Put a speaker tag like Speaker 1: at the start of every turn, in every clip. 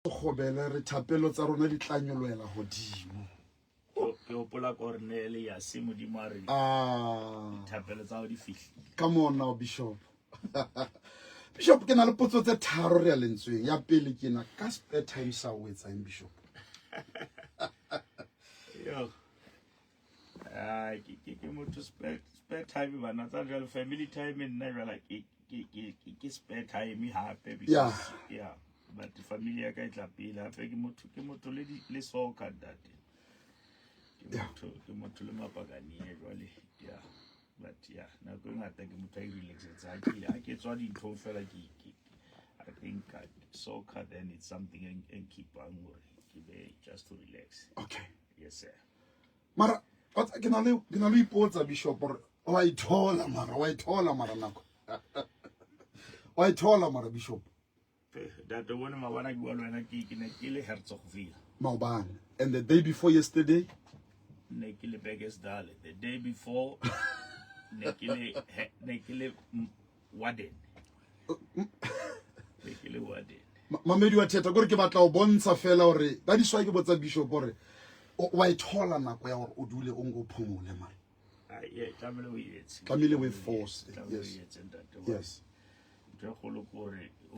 Speaker 1: Kgobele re thapelo tsa rona di tla nyolohela godimo.
Speaker 2: Ke hopola Cornelius, Modimo a re
Speaker 1: Ah.
Speaker 2: dithapelo tsa hao di fihlile.
Speaker 1: Come on now, Bishop. Bishop, ke na le potso tse tharo re ya lentsweng. Ya pele ke na ka spare time sa o etsang, Bishop?
Speaker 2: Yo. Ah, ke motho spare time bana tsa jwale family time nna jwala ke spare time hape because yeah, but family ya ka e tla pele hape ke motho le soccer, ntate. Ke motho ke motho le mapakanie jwale, yeah, but yeah, nako e ngata ke motho a irelaxetse ha ke tswa dinthong fela ke I think soccer, then it's something e nkipang hore ke be just to relax. Yes sir.
Speaker 1: Mara wa tsa, ke na le ipotsa, Bishop, gore wa ithola mara wa ithola mara nako wa ithola mara, Bishop?
Speaker 2: Ntate, o bone maobane ke bua le wena ke ne ke le Hertzogville.
Speaker 1: Maobane and the day before yesterday?
Speaker 2: Ne ke le Bekkersdal. The day before ne ke le Warden. Ne ke le Warden.
Speaker 1: Mamedi wa Thetha, kore ke batla ho bontsha fela hore that is why ke botsa Bishop hore wa ithola nako ya hore o dule o nko o phomole mara.
Speaker 2: Ah, yeah, tlamehile o etse.
Speaker 1: Tlamehile o e force,
Speaker 2: Tlamehile o etse, ntate, hobane ntho e kgolo ke hore o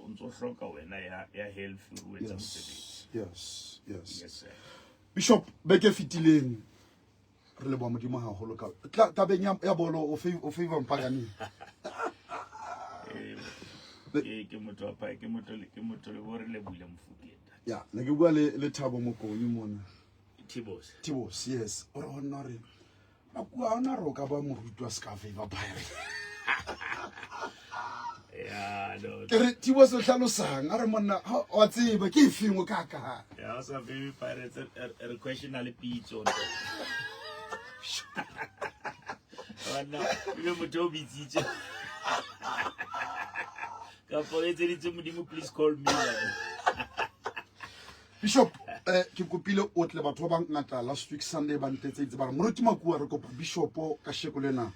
Speaker 2: ntso hloka wena ya health o etsa mosebetsi. Yes sir.
Speaker 1: Bishop, beke e fetileng re leboha Modimo haholo ka tabeng ya bolo o favor mpakane.
Speaker 2: Ke motho wa pae, ke motho le bo re lebohile Mofokeng.
Speaker 1: Ya, ne ke bua le Thabo Mokoni mona.
Speaker 2: Tibos.
Speaker 1: Tibos, yes. O re ho nna re Makua ona re o ka ba moruti wa ska favor Pirate.
Speaker 2: Yeah, no.
Speaker 1: Ke re, Tibos, o hlalosang? A re, monna wa tseba ke efeng o ka ka.
Speaker 2: Ya o sa baby Pirates re questiona le pitso. Banna, ebe motho o bitsitse. Kapa o etseditse Modimo, please call me.
Speaker 1: Bishop, ke kopile o tle, batho ba bangata last week Sunday ba ntetseditse ba re, Moruti Makua, re kopa Bishop ka sheko lena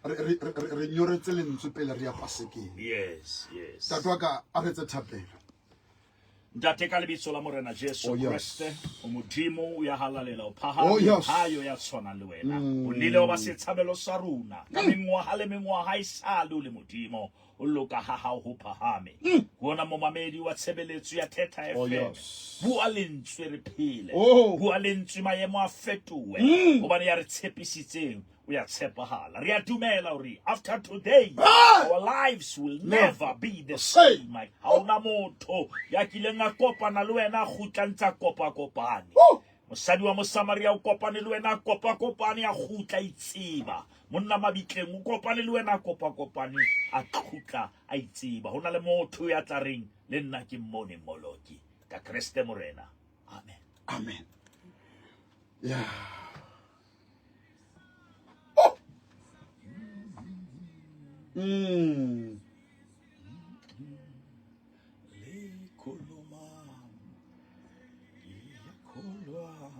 Speaker 1: re nyoretse lentswe pele re ya pasekeng. Tate wa ka, a re etse thapelo.
Speaker 2: Ntate, ka lebitso la Morena Jesu
Speaker 1: Oh, yes.
Speaker 2: Kreste, o Modimo o ya halalela, o phahame,
Speaker 1: Oh, yes.
Speaker 2: ha yo ya tshwanang le wena. O nnile wa ba setshabelo sa rona ka mengwaha le mengwaha, e sale o le Modimo, o loka ha hao ho phahame. Ke ona momamedi wa tshebeletso ya Thetha
Speaker 1: Oh,
Speaker 2: FM.
Speaker 1: yes.
Speaker 2: Bua lentswe re phele.
Speaker 1: Oh.
Speaker 2: Bua lentswe maemo a fetohe. Hobane ya re tshepisitseng o ya tshepahala. Re a dumela hore after today our lives will never be the same. Ha hona motho ya kileng a kopana le wena a kgutla ntse a kopa-kopane.
Speaker 1: Oh.
Speaker 2: Mosadi wa Mosamaria o kopane le wena a kopa-kopane, a kgutla itseba. Monna mabitleng o kopane le wena a kopa-kopane, a kgutla a itseba. Ho na le motho ya tla reng le nna ke mmone Mmoloki ka Kreste Morena. Amen.
Speaker 1: Amen. Yeah. Oh.
Speaker 2: Le khuluma ngiyakholwa.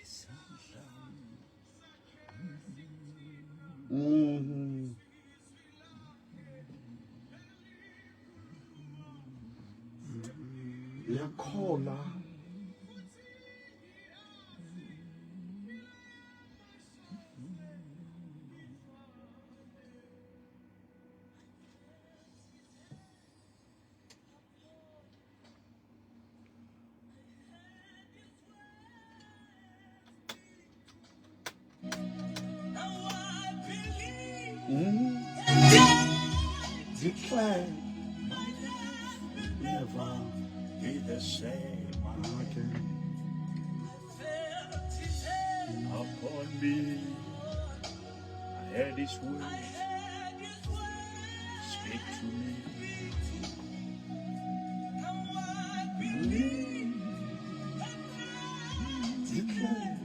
Speaker 2: Isandla.
Speaker 1: Ngiyakholwa. Declare never
Speaker 2: be the same
Speaker 1: again.
Speaker 2: Upon me. I heard his words speak to me.
Speaker 1: Believe. Declare.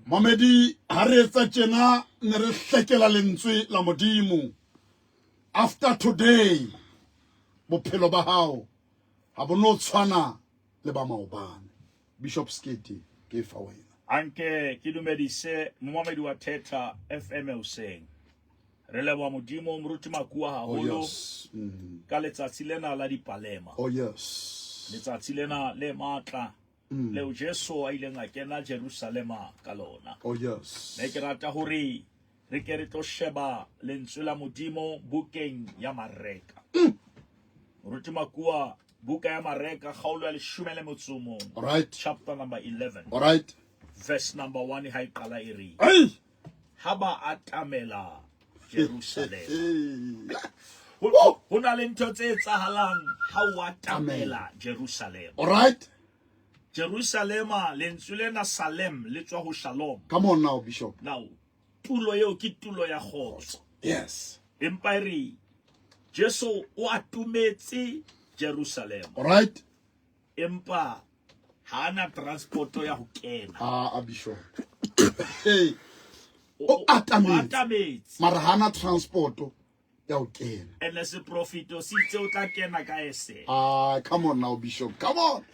Speaker 1: Mamedi ha Ha re etsa tjena ne re hlekela lentswe la Modimo. After today bophelo ba hao ha bo no tshwana le ba maobane. Bishop Skete ke fa wena.
Speaker 2: Anke ke dumedise momamedi wa Thetha FM hoseng. Re leboha Modimo Moruti Makua haholo. Oh, yes. Ka letsatsi lena la dipalema.
Speaker 1: Oh yes.
Speaker 2: Letsatsi lena le matla. Leo Jesu a ileng a kena Jerusalema ka lona.
Speaker 1: Oh yes.
Speaker 2: Me ke rata hore re ke re tlo sheba lentswe la Modimo bukeng ya Mareka. Moruti Makua, buka ya Mareka kgaolo ya 11.
Speaker 1: All right.
Speaker 2: Chapter number 11.
Speaker 1: All right.
Speaker 2: Verse number 1 ha e qala e re.
Speaker 1: Hey.
Speaker 2: Ha ba atamela Jerusalema. Ho na le ntho tse etsahalang ha o atamela Jerusalema.
Speaker 1: All right.
Speaker 2: Jerusalema lentswe lena Salem le tswa ho Shalom.
Speaker 1: Come on now, Bishop.
Speaker 2: Now, tulo eo ke tulo ya kgotso.
Speaker 1: Yes.
Speaker 2: Empa e re Jesu o atumetse Jerusalema.
Speaker 1: All right.
Speaker 2: Empa ha ana transporto ya ho kena.
Speaker 1: Ah, Bishop. Hey. O atametse. Mara ha ana transporto ya ho kena.
Speaker 2: Ene seprofito se itse o tla kena ka esele.
Speaker 1: Ah, come on now, Bishop. Come on.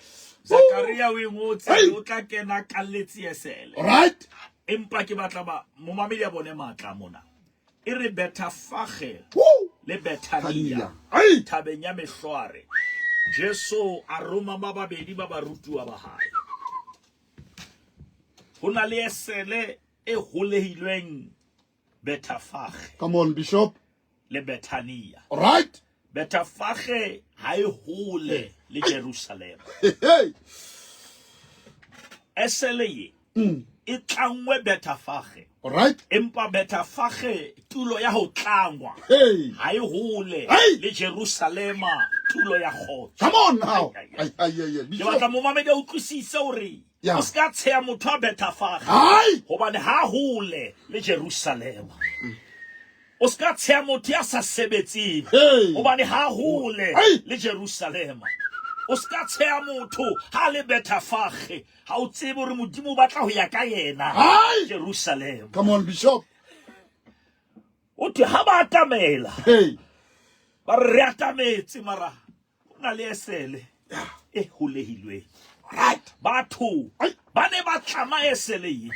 Speaker 2: Zakaria o e ngotse o tla kena ka letsi esele.
Speaker 1: All right.
Speaker 2: Empa ke batla ba momamedi ya bone matla mona. E re Bethafage le Bethania thabeng ya Mehlware. Jesu a roma ba babedi ba barutuwa ba hae. Ho na le esele e holehilweng Bethafage.
Speaker 1: Come on, Bishop.
Speaker 2: Le Bethania.
Speaker 1: All right.
Speaker 2: Bethafage ha e hole le Jerusalem.
Speaker 1: Hey.
Speaker 2: Esele ye e tlangwe Bethafage.
Speaker 1: All right.
Speaker 2: Empa Bethafage tulo ya ho tlangwa.
Speaker 1: Hey.
Speaker 2: Ha e hole le Jerusalema tulo ya kgotso.
Speaker 1: Come on now. Ai ai ai.
Speaker 2: Ke batla momamedi a utlwisise hore o ska tsheya motho a Bethafage. Hobane ha hole le Jerusalema. O ska tsheya motho ya sa sebetseng. Hobane ha hole le Jerusalema. O ska tsheya motho ha le Bethafage. Ha o tsebe hore Modimo o batla ho ya ka yena Jerusalema.
Speaker 1: Come on, Bishop.
Speaker 2: O thwe ha ba atamela. Ba re re atametse mara ho na le esele e holehilweng.
Speaker 1: Right.
Speaker 2: Batho ba ne ba tlama esele ye.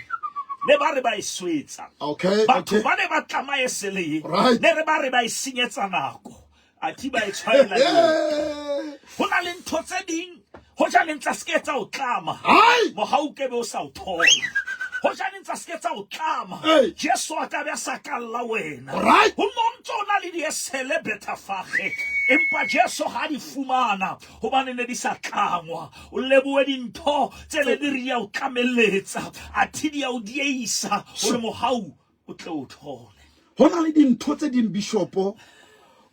Speaker 2: Ne ba re ba e swetsa.
Speaker 1: Okay.
Speaker 2: Batho ba ne ba tlama esele ye.
Speaker 1: Right.
Speaker 2: Ne re ba re ba e senyetsa nako. Athe ba e tshwaela eo. Ho na le ntho tse ding ho ja le ntsa se ke tsa o tlama. Mohau ke be o sa o thola. Ho ja le ntsa se ke tsa o tlama. Jesu a ka be a sa kalla wena.
Speaker 1: Right.
Speaker 2: Ho no ntso na le diesele Bethafage. Empa Jesu ha di fumana hobane ne di sa tlangwa. O lebohe dintho tse ne di re di a o tlamelletsa. Athe di a o dieisa hore mohau o tle o thole.
Speaker 1: Ho na le dintho tse ding Bishopo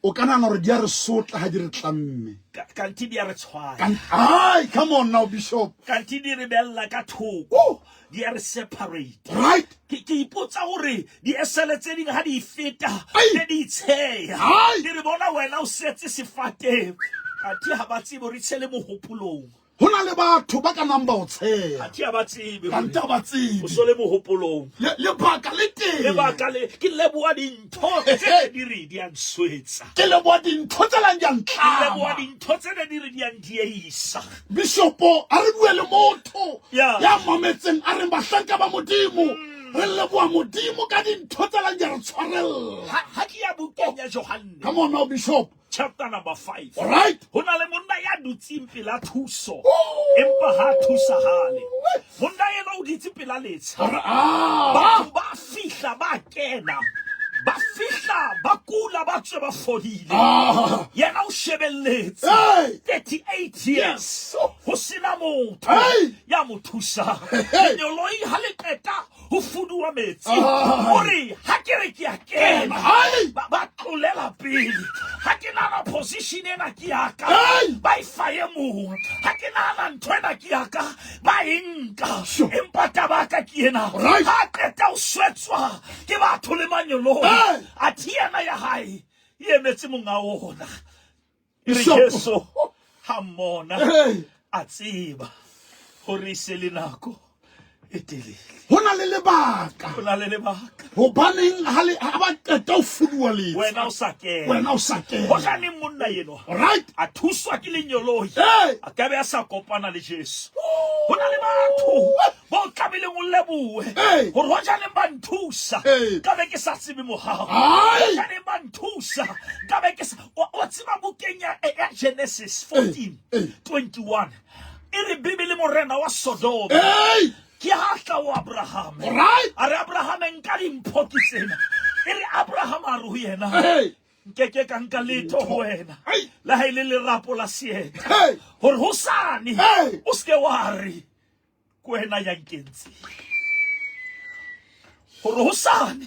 Speaker 1: o ka nahana hore di a re sotla ha di re tlamme.
Speaker 2: Kanthe di a re tshwaya.
Speaker 1: Ai, come on now, Bishop.
Speaker 2: Kanthe di re bella ka thoko. Di a re separate.
Speaker 1: Right.
Speaker 2: Ke ipotsa hore di esele tse ding ha di feta, ne di itsheya. Di re bona wena o setse sefateng. Kanthe ha ba tsebe hore e tshele mohopolong.
Speaker 1: Ho na le batho ba ka nang ba o tsheya.
Speaker 2: Athe ha ba tsebe.
Speaker 1: Kante ha ba tsebe.
Speaker 2: O so le mohopolong.
Speaker 1: Lebaka le teng.
Speaker 2: Lebaka le ke leboha dintho tse di re di a nswetsa.
Speaker 1: Ke leboha dintho tse lang di a ntlama.
Speaker 2: Ke leboha dintho tse ne di re di a ndieisa.
Speaker 1: Bishopo a re bue le motho ya mametseng a reng bahlanka ba Modimo. Re leboha Modimo ka dintho tse lang di a re tshwarella.
Speaker 2: Ha ke ya bukeng ya Johanne.
Speaker 1: Come on now, Bishop.
Speaker 2: Chapter number 5.
Speaker 1: All right.
Speaker 2: Ho na le monna ya dutseng pela thuso. Empa ha thusahale. Monna ena o ditse pela letsha. Batho ba fihla ba kena. Ba fihla ba kula ba tswe ba fodile. Yena o shebelletse. 38 years. Ho sena motho ya mo thusang. Lenyoloi ha le qeta ho fuduwa metsi. O re ha ke re ke a kena. Ba tlolela pele. Ha ke nahana position ena ke ya ka. Ba e fa e mong. Ha ke nahana ntho ena ke ya ka. Ba e nka. Empa taba ya ka ke ena. Ha qeta ho swetswa ke batho le manyoloi. Athe yena ya hae e emetse monga ona. E re Jesu ha mmona a tseba hore e se le nako E telele.
Speaker 1: Ho na le lebaka.
Speaker 2: Ho na le lebaka.
Speaker 1: Hobaneng ha le ha ba qeta ho fuduwa letsha.
Speaker 2: Wena o sa kena.
Speaker 1: Wena o sa kena.
Speaker 2: Hojaneng monna enwa.
Speaker 1: Right.
Speaker 2: A thuswa ke lenyoloi.
Speaker 1: Hey.
Speaker 2: A ka be a sa kopana le Jesu. Ho na le batho ba o tlamehileng o lebohe.
Speaker 1: Hey.
Speaker 2: Hore hojaneng ba nthusa.
Speaker 1: Hey.
Speaker 2: Ka be ke sa tsebe mohau.
Speaker 1: Ai.
Speaker 2: Hojaneng ba nthusa. Ka be ke sa wa tseba bukeng ya ya Genesis 14
Speaker 1: Hey.
Speaker 2: 21. E re Bibele morena wa Sodoma.
Speaker 1: Hey.
Speaker 2: Ke ha tla ho Abraham.
Speaker 1: Right.
Speaker 2: A re Abraham nka dimpho ke tsena. E re Abraham a re ho yena.
Speaker 1: Hey.
Speaker 2: Nkeke ka nka letho ho wena.
Speaker 1: Hey.
Speaker 2: Le ha e le lerapo la seeta.
Speaker 1: Hey.
Speaker 2: Hore hosane
Speaker 1: Hey.
Speaker 2: o seke wa re ke wena ya nkentseng. Hore hosane.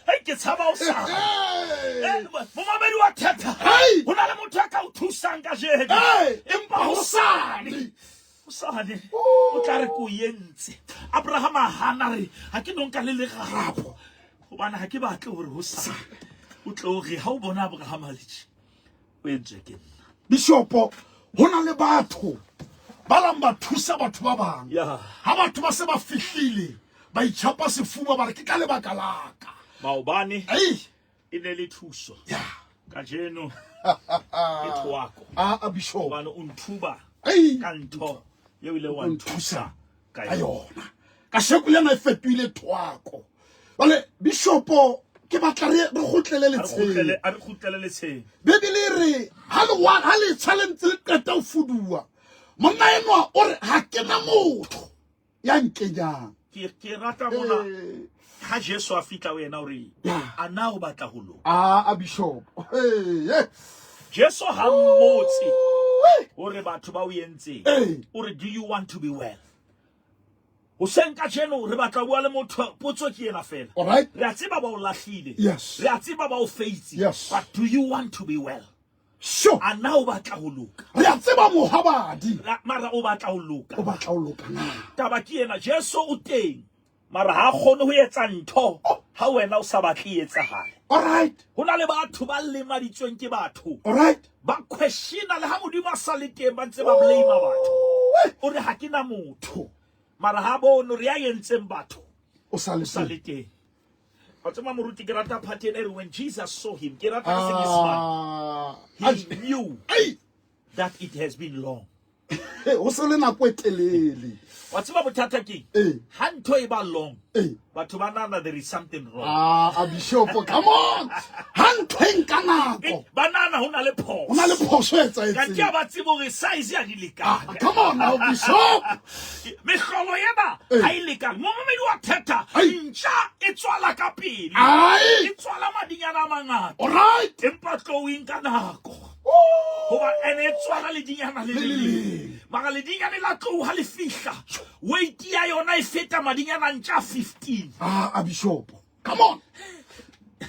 Speaker 2: Hei, ke tshaba hosane.
Speaker 1: Hey.
Speaker 2: Momamedi wa Thetha.
Speaker 1: Hey.
Speaker 2: Ho na le motho ya ka o thusang kajeno.
Speaker 1: Hey.
Speaker 2: Empa hosane. Hosane. O tla re ko entse. Abraham a hana re ha ke no nka le lerapo. Hobane ha ke batle hore hosane o tlo re ha o bona Abraham a le tje, o entswe ke nna.
Speaker 1: Bishopo, ho na le batho ba lang ba thusa batho ba bang.
Speaker 2: Yeah.
Speaker 1: Ha batho ba se ba fihlile, ba itjhapa sefuba ba re ke ka lebaka la ka.
Speaker 2: Maobane
Speaker 1: Ei.
Speaker 2: e ne le thuso.
Speaker 1: Yeah.
Speaker 2: Kajeno ke thoako.
Speaker 1: A Bishop.
Speaker 2: Hobane o nthuba
Speaker 1: Ei.
Speaker 2: ka ntho eo ile wa
Speaker 1: O nthusa
Speaker 2: nthusa ka
Speaker 1: ka
Speaker 2: yona.
Speaker 1: yona. Ka sheko lena e fetohile thoako. Jwale Bishopo ke batla re kgutlele letsheng.
Speaker 2: A re kgutlele letsheng.
Speaker 1: Bibele e re ha le wa ha letsha le ntse le qeta ho fuduwa. Monna enwa o re ha ke na motho ya nkenyang.
Speaker 2: Ke rata mona ha Jesu a fihla ho yena o re a na o batla ho loka.
Speaker 1: A Bishop. Hey.
Speaker 2: Jesu ha mmotse hore batho ba o entseng.
Speaker 1: Hey.
Speaker 2: O re do you want to be well? Hoseng kajeno re batla ho bua le motho potso ke ena fela.
Speaker 1: All right.
Speaker 2: Re a tseba ba o lahlile.
Speaker 1: Yes.
Speaker 2: Re a tseba ba o feitse.
Speaker 1: Yes.
Speaker 2: But do you want to be well?
Speaker 1: Sure.
Speaker 2: A na o batla ho loka?
Speaker 1: Re a tseba mohabadi.
Speaker 2: Mara o batla ho loka.
Speaker 1: O batla ho loka na?
Speaker 2: Taba ke ena Jesu o teng. Mara ha kgone ho etsa ntho ha wena o sa batle e etsahale.
Speaker 1: All right.
Speaker 2: Ho na le batho ba lemaditsweng ke batho.
Speaker 1: All right.
Speaker 2: Ba questiona le ha Modimo a sa le teng ba ntse ba blame batho. O re ha ke na motho. Mara ha bone re ya entseng batho.
Speaker 1: O sa le
Speaker 2: O sa le teng. Wa tseba moruti ke rata part ena e re when Jesus saw him, ke rata ka Senyesemane. He knew
Speaker 1: Ei.
Speaker 2: that it has been long.
Speaker 1: Ho se le nako e telele.
Speaker 2: Wa tseba bothata ke
Speaker 1: Eh.
Speaker 2: ha ntho e ba long.
Speaker 1: Eh.
Speaker 2: Batho ba nahana there is something wrong.
Speaker 1: A Bishop, come on. Ha ntho e nka nako.
Speaker 2: Ba nahana ho na le phoso.
Speaker 1: Ho na le phoso e
Speaker 2: Kanti
Speaker 1: etsahetseng.
Speaker 2: ha ba tsebe hore size ha di lekane.
Speaker 1: Come on now, Bishop.
Speaker 2: Mehlolo ena
Speaker 1: Eh.
Speaker 2: ha e lekane. Momamedi wa Thetha,
Speaker 1: Ai.
Speaker 2: ntja e tswala ka pele.
Speaker 1: Ai.
Speaker 2: E tswala madinyana a mangata.
Speaker 1: All right.
Speaker 2: Empa tlou e nka nako. Hoba ene e tswala ledinyana le
Speaker 1: Le
Speaker 2: le
Speaker 1: le
Speaker 2: leng.
Speaker 1: leng.
Speaker 2: Mara ledinyane la tlou ha le fihla, weight ya yona e feta madinyana a ntja 15.
Speaker 1: A Bishop. Come on.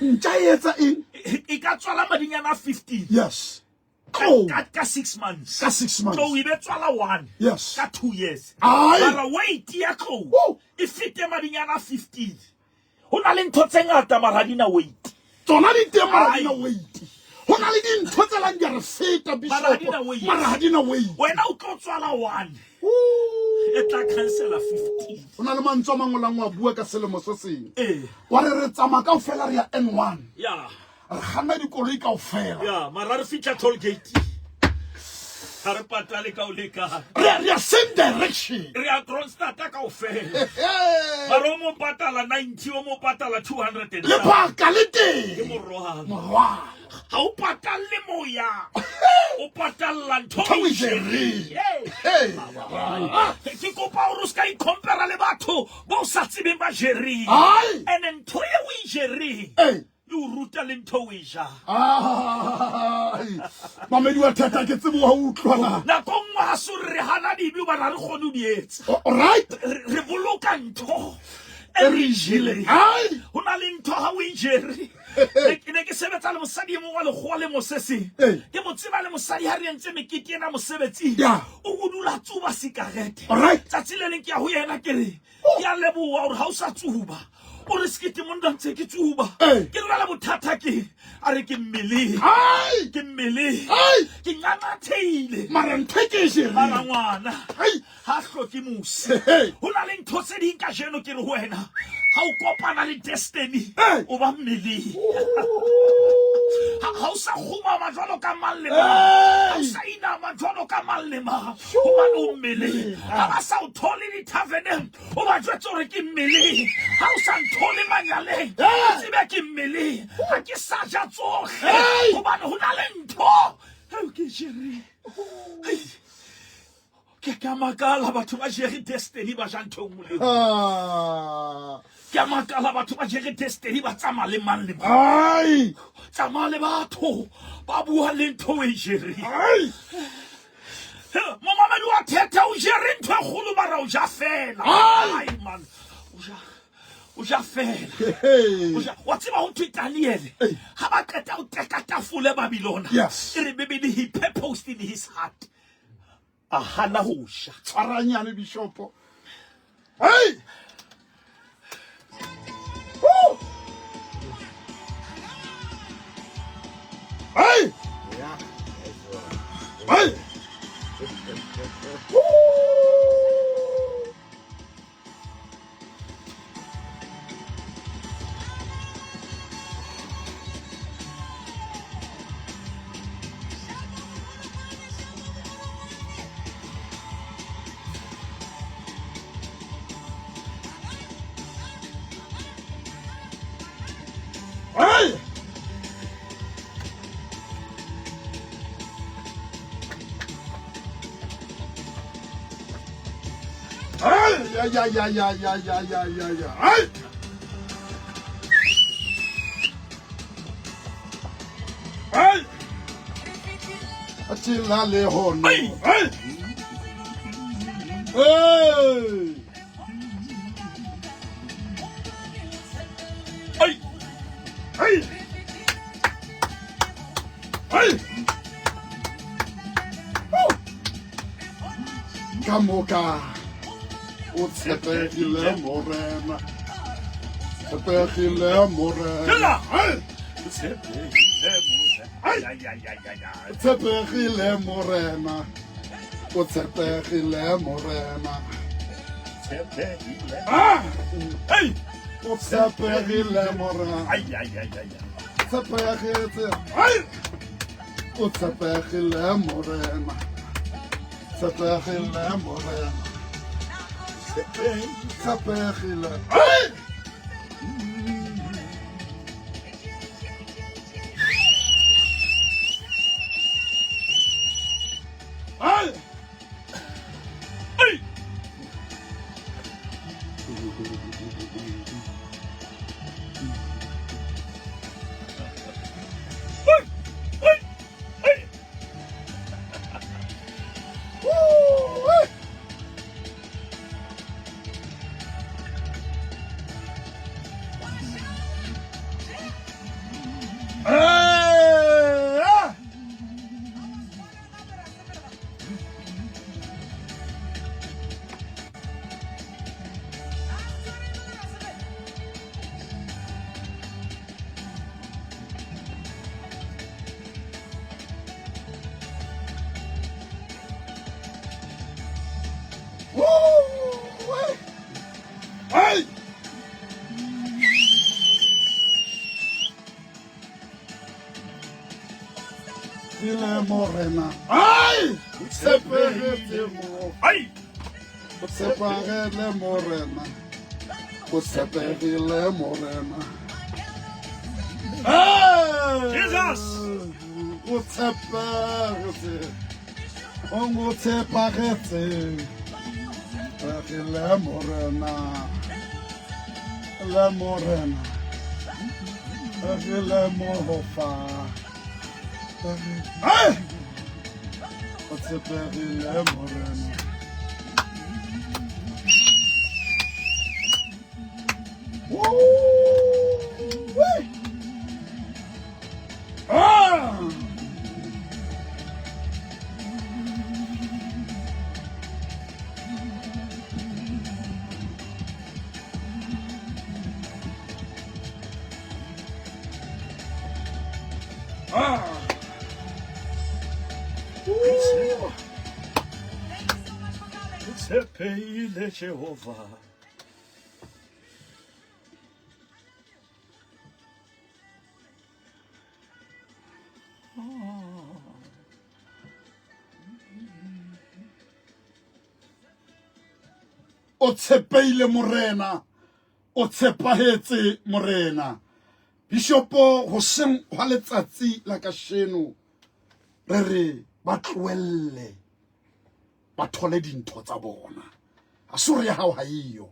Speaker 1: Ntja e etsa eng?
Speaker 2: E ka tswala madinyana a 15.
Speaker 1: Yes. Tlou.
Speaker 2: Ka 6 months.
Speaker 1: Ka 6 months.
Speaker 2: Tlou e be tswala 1.
Speaker 1: Yes.
Speaker 2: Ka 2 years.
Speaker 1: Ai.
Speaker 2: Mara weight ya tlou
Speaker 1: Woo.
Speaker 2: e fete madinyana a 15. Ho na le ntho tse ngata mara ha di na weight.
Speaker 1: Tsona di teng mara ha di na
Speaker 2: Ai.
Speaker 1: weight. Ho na le dintho tse lang di a re feta,
Speaker 2: Mara ha di na
Speaker 1: Bishop.
Speaker 2: weight.
Speaker 1: Mara ha di na weight.
Speaker 2: Wena o tlo tswala 1.
Speaker 1: Woo.
Speaker 2: E tla cancela 15.
Speaker 1: Ho na le mantswe a mang o lang wa bua ka selemo se seng.
Speaker 2: Eh.
Speaker 1: Wa re re tsamaya kaofela re ya N1.
Speaker 2: Ya.
Speaker 1: Re kganna dikoloi kaofela.
Speaker 2: Ya, mara re fihla toll gate. Ha re patale ka o lekana.
Speaker 1: Re ya same direction.
Speaker 2: Re ya Kroonstad kaofela.
Speaker 1: Hey.
Speaker 2: Mara o mo patala 90, o mo patala 200 and
Speaker 1: Lebaka le
Speaker 2: Ke
Speaker 1: teng.
Speaker 2: morwalo.
Speaker 1: Morwalo.
Speaker 2: Ha o patalle moya. O patalla ntho
Speaker 1: Ntho
Speaker 2: o
Speaker 1: o
Speaker 2: e
Speaker 1: e jereng.
Speaker 2: jereng.
Speaker 1: Hey.
Speaker 2: Ke kopa hore o ska i-compare le batho ba o sa tsebeng ba jereng.
Speaker 1: Ai.
Speaker 2: Ene ntho e o e jereng.
Speaker 1: Hey.
Speaker 2: E o ruta le ntho o e jang.
Speaker 1: Ai. Mamedi wa Thetha ke tsebe wa utlwa na.
Speaker 2: Nako nngwe ha se hore re hana dibe hobane ha re kgone ho di etsa.
Speaker 1: All right.
Speaker 2: Re boloka ntho e re e jeleng.
Speaker 1: Ai.
Speaker 2: Ho na le ntho ha o e jere. Ke ne ke sebetsa le mosadi e mong wa lekgowa le moseseng.
Speaker 1: Ee.
Speaker 2: Ke mo tseba le mosadi ha re entse mekete ena mosebetsing.
Speaker 1: Yeah.
Speaker 2: O dula tsuba sikarete.
Speaker 1: All right.
Speaker 2: Tsatsi le leng ke ya ho yena ke re, ke a leboha hore ha o sa tsuba. O re sekete monna ntse ke tsuba. Ke lwala bothata ke a re ke mmeleng. Ke mmeleng. Ke ngangatheile.
Speaker 1: Mara ntho e ke e jereng.
Speaker 2: Mara ngwana. Ha hloke mosi. Ho na le ntho tse ding kajeno ke re ho wena. Ha o kopana le destiny o ba mmeleng. Ha o sa kgumama jwalo ka mang le mang. Ha o sa inama jwalo ka mang le mang. Hobane o mmeleng. Ha ba sa o thole dithaveneng o ba jwetse gore ke mmeleng. Ha o sa nthole manyaleng o tsebe ke mmeleng. Ha ke sa ja tsohle hobane ho na le ntho eo ke jereng. Ke ka makala batho ba jere destiny ba ja ntho e nngwe le nngwe.
Speaker 1: Ah.
Speaker 2: Ke a makala batho ba jere destiny ba tsamaya le mang le mang.
Speaker 1: Ai.
Speaker 2: Tsamaya le batho ba bua le ntho e jereng.
Speaker 1: Ai.
Speaker 2: Momamedi wa thetha o jere ntho e kgolo mara o ja fela.
Speaker 1: Ai.
Speaker 2: Ai man. O ja o ja fela.
Speaker 1: Hey.
Speaker 2: O ja wa tseba ho thwe Daniel ha ba qeta ho teka tafole Babylona.
Speaker 1: Yes.
Speaker 2: E re Bibele he purposed in his heart. A hana ho ja.
Speaker 1: Tshwaranyane bishopo. Hey! Woo! Hey! Hey! Woo! Hey! Hey! Ya ya ya ya ya ya ya ya ya. Hey! Hey! Atila le hono.
Speaker 2: Hey!
Speaker 1: Hey! Hey!
Speaker 2: Hey!
Speaker 1: Hey! Hey! Woo! Ka moka o tshepegile morena. Tshepegile morena.
Speaker 2: Hela!
Speaker 1: Hey!
Speaker 2: Ai, ai, ai, ai, ai, ai.
Speaker 1: Tshepegile morena. O tshepegile morena. Ah!
Speaker 2: Hey!
Speaker 1: O tshepegile morena.
Speaker 2: Ai, ai, ai, ai, ai.
Speaker 1: Tshepegetse. Ai! O tshepegile morena. Tshepegile morena. Tshepegile. Ai! Ai!
Speaker 2: Hey! Hey! Hey! Hey!
Speaker 1: Woo! Hey! Ah! Woo! Hey! Ile morena. Ai! Tshepegetse mo.
Speaker 2: Ai!
Speaker 1: Tshepegele morena. O tshepegile morena. Hey!
Speaker 2: Jesus!
Speaker 1: O tshepegetse. O ngo tshepagetse. Tshepegile morena. Le morena. Tshepegile mohofa. Hey! O tshepegile morena. Woo! Ah!
Speaker 2: Tshepehile Jehova.
Speaker 1: O tshepeile Morena, o tshepahetse Morena. Bishopo hoseng hwa letsatsi la kasheno re re ba tlohelle ba thole dintho tsa bona. Ha se hore ya hao ha eyo,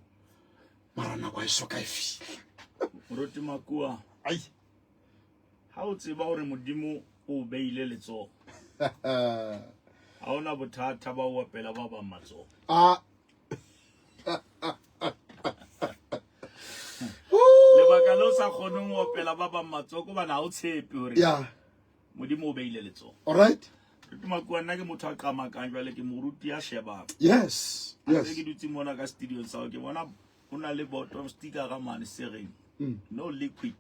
Speaker 1: mara nako ha e so ka e fihla.
Speaker 2: Moruti Makua,
Speaker 1: Ai.
Speaker 2: ha o tseba hore Modimo o beile letsoho, ha ona bothata ba o opela ba bang matsoho.
Speaker 1: Ah.
Speaker 2: Lebaka le o sa kgoneng ho opela ba bang matsoho ke hobane ha o tshepe hore
Speaker 1: Yeah.
Speaker 2: Modimo o beile letsoho.
Speaker 1: All right.
Speaker 2: Moruti Makua, nna ke motho a qamakang jwale, ke moruti ya shebang.
Speaker 1: Yes.
Speaker 2: Ha
Speaker 1: Yes.
Speaker 2: ntse ke dutse mona ka studio sa hao, ke bona o na le bottom sticker ka mane se reng no liquid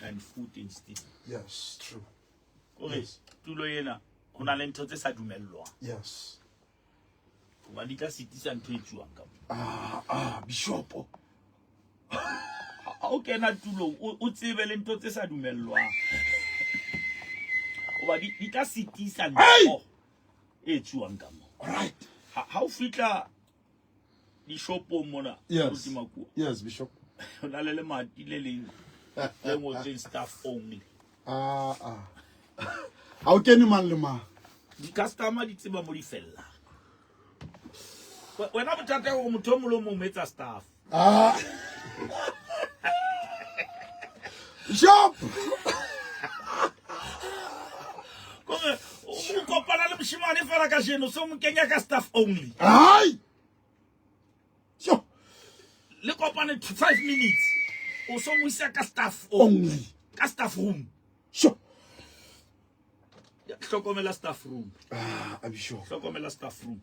Speaker 2: and food in studio.
Speaker 1: Yes, true.
Speaker 2: Kore tulo ena ho na le ntho tse sa dumellwang.
Speaker 1: Yes.
Speaker 2: Hoba di tla sitisa ntho e tsuwang ka mo.
Speaker 1: Ah, ah, bishopo.
Speaker 2: Ha o kena tulong o tsebe le ntho tse sa dumellwang. Hoba di tla sitisa ntho e tsuwang ka mo.
Speaker 1: All right.
Speaker 2: Ha o fihla dishopong mona,
Speaker 1: Yes.
Speaker 2: Moruti Makua.
Speaker 1: Yes, bishop.
Speaker 2: Ho na le lemati le leng le ngotsweng staff only.
Speaker 1: Ah, ah. Ha o kene mang le mang.
Speaker 2: Di-customer di tseba mo di fellang. Wena bothata ke hore motho o mong le o mong o mo etsa staff.
Speaker 1: Ah. Bishop.
Speaker 2: Kore o kopana le moshemane fela kajeno, so mo kenya ka staff only.
Speaker 1: Ai. Sure.
Speaker 2: Le kopane 5 minutes. O so mo isa ka staff only.
Speaker 1: Only.
Speaker 2: Ka staff room.
Speaker 1: Sure.
Speaker 2: Hlokomela staff room.
Speaker 1: Ah, Bishop.
Speaker 2: Hlokomela staff room.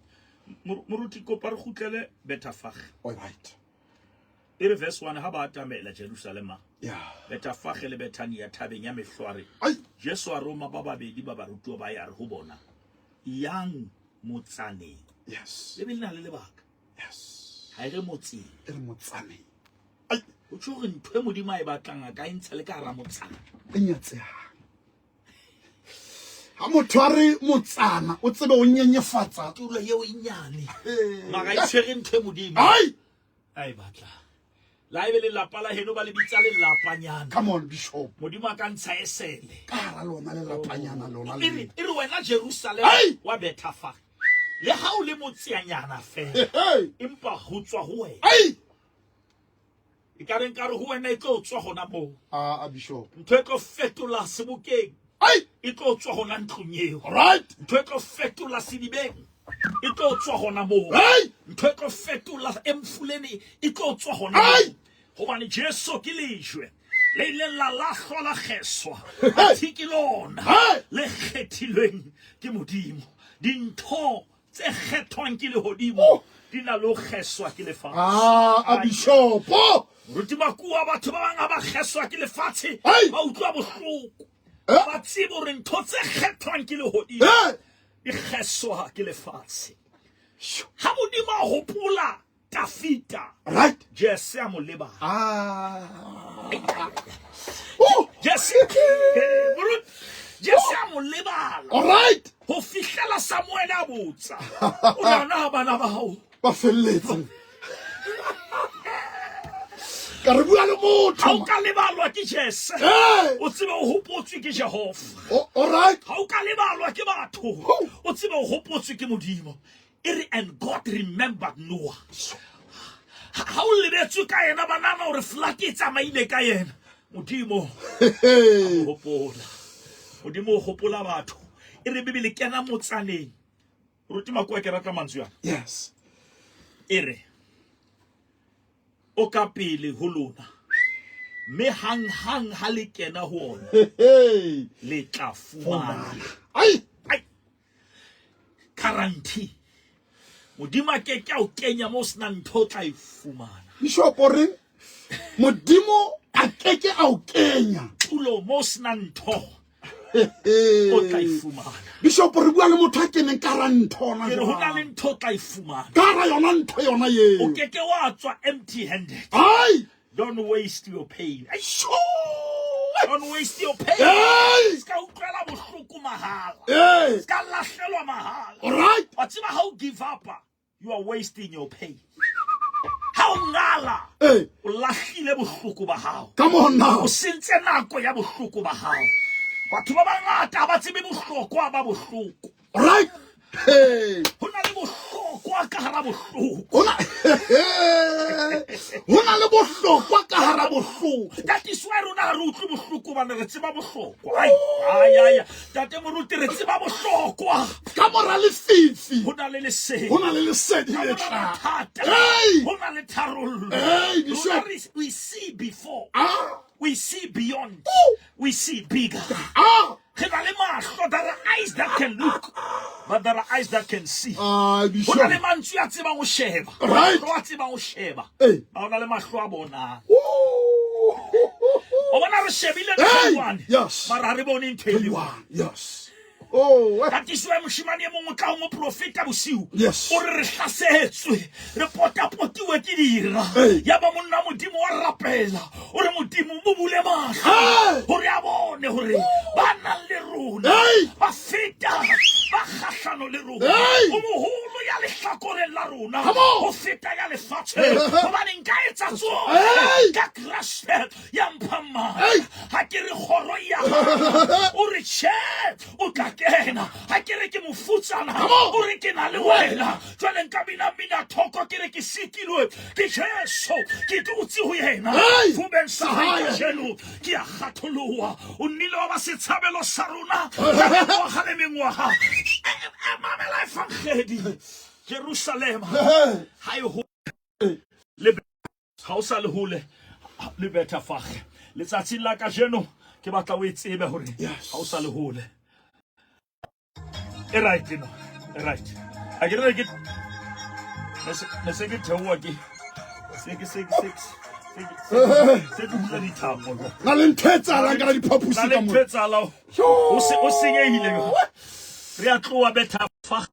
Speaker 2: Moruti kopa re kgutlele Bethafage.
Speaker 1: All right.
Speaker 2: E re verse 1 ha ba atamela Jerusalema.
Speaker 1: Yeah.
Speaker 2: Bethafage le Bethania thabeng ya mehlware.
Speaker 1: Ai.
Speaker 2: Jesu a roma ba babedi ba barutuwa ba ya re ho bona, yang motsaneng.
Speaker 1: Yes.
Speaker 2: Le be le na le lebaka.
Speaker 1: Yes.
Speaker 2: Ha e re motseng.
Speaker 1: E re motsaneng. Ai.
Speaker 2: Ho tjho hore ntho e Modimo a e batlang a ka e ntsha le ka hara motsana.
Speaker 1: E nyatsehang. Ha motho a re motsana, o tsebe o nyenyefatsa.
Speaker 2: Tulo eo e nyane.
Speaker 1: Ee.
Speaker 2: Mara e tshwere ntho e Modimo
Speaker 1: Ai.
Speaker 2: a e batlang. La ebe lelapa la heno ba le bitsa lelapanyana.
Speaker 1: Come on, Bishop.
Speaker 2: Modimo a ka ntsha esele.
Speaker 1: Ka hara lona lelapanyana lona
Speaker 2: E
Speaker 1: le.
Speaker 2: re wena Jerusalema
Speaker 1: Ai!
Speaker 2: wa Bethafage. Le ha o le motseanyana fela.
Speaker 1: Hey.
Speaker 2: Empa ho tswa ho wena.
Speaker 1: Ai!
Speaker 2: E ka re nkare ho wena e tlo tswa hona moo.
Speaker 1: Ah, ah, Bishop.
Speaker 2: Ntho e tlo fetola sebokeng.
Speaker 1: Ai!
Speaker 2: E tlo tswa hona ntlong eo.
Speaker 1: All right.
Speaker 2: Ntho e tlo fetola sedibeng. E tlo tswa hona moo.
Speaker 1: Ai!
Speaker 2: Ntho e tlo fetola emfuleni e tlo tswa hona
Speaker 1: Ai!
Speaker 2: moo. Hobane Jesu ke lejwe le ileng la lahlwa la kgeswa.
Speaker 1: Hey!
Speaker 2: Athe ke lona
Speaker 1: Hey!
Speaker 2: le kgethilweng ke Modimo. Dintho tse kgethwang ke lehodimo
Speaker 1: Oh!
Speaker 2: di na le ho kgeswa ke lefatshe.
Speaker 1: Ah, ah, Bishop. Oh!
Speaker 2: Moruti Makua, batho ba bang ha ba kgeswa ke lefatshe,
Speaker 1: Ai!
Speaker 2: ba utlwa bohloko.
Speaker 1: Eh?
Speaker 2: Ba tsebe hore ntho tse kgethwang ke lehodimo
Speaker 1: Hey!
Speaker 2: di kgeswa ke lefatshe. Ha Modimo a hopola Dafita,
Speaker 1: Right.
Speaker 2: Jesse a mo lebala.
Speaker 1: Ah. Oh!
Speaker 2: Jesse, moruti, Jesse a mo lebala.
Speaker 1: All right.
Speaker 2: Ho fihlela Samuel a botsa. O nahana ha bana ba hao
Speaker 1: Ba felletse. Ka re bua le motho.
Speaker 2: Ha o ka lebalwa ke Jesse,
Speaker 1: Hey!
Speaker 2: o tsebe o hopotswe ke Jehova.
Speaker 1: Oh, all right.
Speaker 2: Ha o ka lebalwa ke batho,
Speaker 1: Ho!
Speaker 2: o tsebe o hopotswe ke Modimo. E re, and God remembered Noah. Ha o lebetswe ka yena, ba nahana hore flood e tsamaile ka yena. Modimo
Speaker 1: Hey.
Speaker 2: hopola. Modimo o hopola batho. E re Bibele kena motsaneng. Moruti Makua, ke rata mantswe ana.
Speaker 1: Yes.
Speaker 2: E re, o ka pele ho lona, mme hang-hang ha le kena ho ona,
Speaker 1: Hey.
Speaker 2: le tla fumana.
Speaker 1: Ai!
Speaker 2: Ai! Guarantee. Modimo a ke ke a o kenya mo o senang ntho o tla e fumana.
Speaker 1: Bishop o reng? Modimo a ke ke a o kenya.
Speaker 2: Tulo mo o senang ntho O tla e fumana.
Speaker 1: Bishop re bua le motho a keneng ka ra ntho ona
Speaker 2: Ke re ho na le
Speaker 1: jwang.
Speaker 2: ntho o tla e fumana.
Speaker 1: Ka ra yona ntho yona eo.
Speaker 2: O ke ke wa tswa empty handed.
Speaker 1: Ai!
Speaker 2: Don't waste your pain. Ai,
Speaker 1: Sho!
Speaker 2: Don't waste your pain.
Speaker 1: Hey!
Speaker 2: Ska utlwela bohloko mahala.
Speaker 1: Hey!
Speaker 2: Ska lahlelwa mahala.
Speaker 1: All right.
Speaker 2: Wa tseba ha o give up, you are wasting your pain. Ha o ngala,
Speaker 1: Hey,
Speaker 2: o lahlile bohloko ba hao.
Speaker 1: come on now.
Speaker 2: O sentse nako ya bohloko ba hao. Batho ba bangata ha ba tsebe bohlokwa ba bohloko.
Speaker 1: All right. Hey.
Speaker 2: Ho na le bohlokwa ka hara bohloko.
Speaker 1: Ho na Ho na le bohlokwa ka hara bohloko.
Speaker 2: That is why rona ha re utlwe bohloko hobane re tseba bohlokwa. Ai, ai, ai. Tate moruti re tseba bohlokwa.
Speaker 1: Ka mora lefifi.
Speaker 2: Ho na le lesedi.
Speaker 1: Ho na le lesedi
Speaker 2: Ka
Speaker 1: le
Speaker 2: mora
Speaker 1: tlang.
Speaker 2: mathata.
Speaker 1: Hey!
Speaker 2: Ho na le tharollo.
Speaker 1: Hey,
Speaker 2: Rona
Speaker 1: Bishop.
Speaker 2: we see before.
Speaker 1: Ah!
Speaker 2: We see beyond.
Speaker 1: Ooh.
Speaker 2: We see bigger.
Speaker 1: Ah!
Speaker 2: Re na le mahlo, there are eyes that can look, but there are eyes that can see.
Speaker 1: Ah,
Speaker 2: Ho na
Speaker 1: Bishop.
Speaker 2: le mantswe a tsebang ho sheba.
Speaker 1: Right.
Speaker 2: Mahlo a tsebang ho sheba.
Speaker 1: Hey.
Speaker 2: Ba ho na le mahlo a bonang.
Speaker 1: Ooh.
Speaker 2: O bona re shebile ntho
Speaker 1: Hey!
Speaker 2: e one.
Speaker 1: Yes.
Speaker 2: Mara ha re bone ntho e le one.
Speaker 1: One. Yes. Oh. eh.
Speaker 2: That is why moshemane e mong o tla ho moprofeta bosiu.
Speaker 1: Yes.
Speaker 2: O re re hlasetswe, re potapotiwe ke dira.
Speaker 1: Hey.
Speaker 2: Ya ba monna Modimo wa rapela. O re Modimo mo bule mahlo.
Speaker 1: Hey.
Speaker 2: Hore a bone hore ba nang le rona
Speaker 1: Hey.
Speaker 2: ba feta ba kgahlano le rona.
Speaker 1: Hey.
Speaker 2: O moholo ya lehlakoreng la rona
Speaker 1: Come on.
Speaker 2: ho feta ya lefatsheng. Hobane nka etsa tsohle
Speaker 1: Hey.
Speaker 2: ka Kreste ya mphang matla.
Speaker 1: Hey.
Speaker 2: Ha ke re kgoro ya hao, o re tjhe, o tla kena. Ha ke re ke mofutsana,
Speaker 1: Come on.
Speaker 2: o re ke na le wena. Jwale nka bina mina thoko ke re ke sikilwe ke Jesu, ke dutse ho yena.
Speaker 1: Hey.
Speaker 2: Fubeng sa hae
Speaker 1: Sahae.
Speaker 2: kajeno ke a kgatholoha. O nnile wa ba setshabelo sa rona ka mengwaga le mengwaga. Mamela evangedi. Jerusalema
Speaker 1: Hey.
Speaker 2: ha e ho le ha o sa le hole le Bethafage. Letsatsing la kajeno ke batla o e tsebe hore
Speaker 1: Yes.
Speaker 2: ha o sa le hole. E right no. E right. Ha ke re ke ne se ke theoha ke se ke se ke se ke se ke hula dithapo.
Speaker 1: Na le ntho e tsalang ka la
Speaker 2: Na
Speaker 1: diphaposi
Speaker 2: le
Speaker 1: ka
Speaker 2: ntho
Speaker 1: mona.
Speaker 2: e tsalang. O se o senyehile. Re a tloha Bethafage.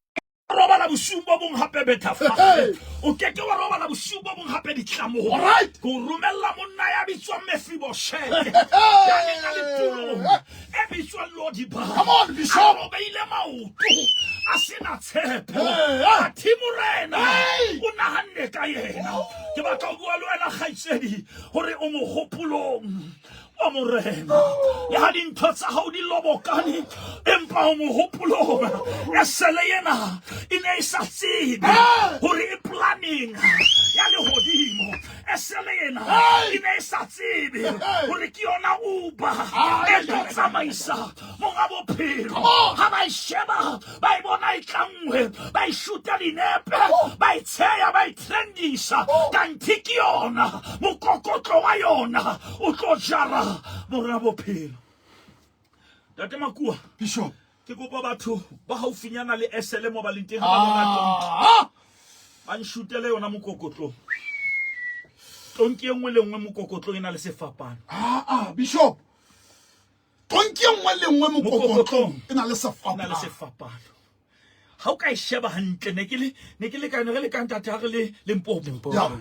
Speaker 2: Robala bosiung bo bong hape Bethafage.
Speaker 1: Hey.
Speaker 2: O ke ke wa robala bosiung bo bong hape ditlamong.
Speaker 1: All right.
Speaker 2: Ke o romella monna ya bitswang Mephibosheth. Ya neng a le tulong e bitswang Lodibar.
Speaker 1: Come on, Bishop.
Speaker 2: A robeile maoto, a sena tshepo.
Speaker 1: Hey.
Speaker 2: Athe morena
Speaker 1: Hey.
Speaker 2: o nahanne ka yena. Ke batla ho bua le wena kgaitsedi hore o mohopolong wa morena. Le ha dintho tsa hao di lobokane, empa o mohopolong. Esele yena e ne e sa tsebe
Speaker 1: Hey.
Speaker 2: hore e planning ya lehodimo. Esele yena
Speaker 1: Hey.
Speaker 2: e ne e sa tsebe
Speaker 1: Hey.
Speaker 2: hore ke yona Uber
Speaker 1: Ay,
Speaker 2: e tlo tsamaisa monga bophelo.
Speaker 1: on.
Speaker 2: Ha ba e sheba, ba e bona e tlanngwe, ba e shoota dinepe, ba e tsheya, ba e trendisa. Kanthe ke yona mokokotlo wa yona o tlo jara mora bophelo. Tate Makua,
Speaker 1: Bishop.
Speaker 2: ke kopa batho ba haufinyana le SL mo ba leng teng ha ba bona tonki.
Speaker 1: Ah.
Speaker 2: Ba nshutele yona mokokotlong. Tonki e nngwe le nngwe mokokotlong e na le sefapano.
Speaker 1: Ah, ah, Bishop. Tonki e nngwe le nngwe mokokotlong e na le
Speaker 2: E na le
Speaker 1: sefapano.
Speaker 2: sefapano. Ha o ka e sheba hantle, ne ke le ne ke le ka ne re le ka ntate ha re le Limpopo.
Speaker 1: Yeah.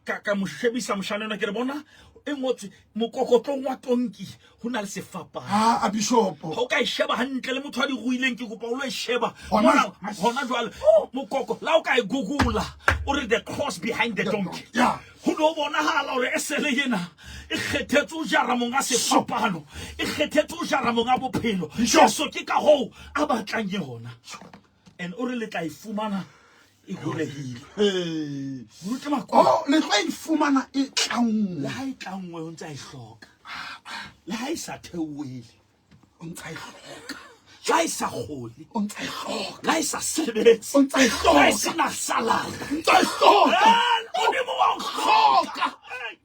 Speaker 2: Ka mo shebisa moshana enwa, ke re bona e ngotswe mokokotlong wa tonki ho na le sefapano.
Speaker 1: Ah, ah, Bishop.
Speaker 2: Ha o ka e sheba hantle le motho a di ruileng, ke kopa o lo e sheba.
Speaker 1: Hona-
Speaker 2: Mona hona jwale mokoko la o ka e google o re the cross behind the donkey.
Speaker 1: Yeah.
Speaker 2: Ho no bonahala hore esele ena e kgethetse ho jara monga sefapano, e kgethetse ho jara monga bophelo.
Speaker 1: Bishop.
Speaker 2: Jesu ke ka hoo a batlang yona. And o re le tla e fumana e holehile.
Speaker 1: Hey.
Speaker 2: Moruti Makua.
Speaker 1: Oh, le tlo e fumana e tlanngwe.
Speaker 2: Le ha e tlanngwe o ntse a e hloka. Le ha e sa theohele
Speaker 1: O ntse a e hloka.
Speaker 2: Le ha e sa kgole.
Speaker 1: O ntse a e hloka.
Speaker 2: Le ha e sa sebetse.
Speaker 1: O ntse a e
Speaker 2: Le ha e
Speaker 1: hloka.
Speaker 2: sena salary.
Speaker 1: O ntse a e hloka.
Speaker 2: Modimo wa o hloka.
Speaker 1: Hloka.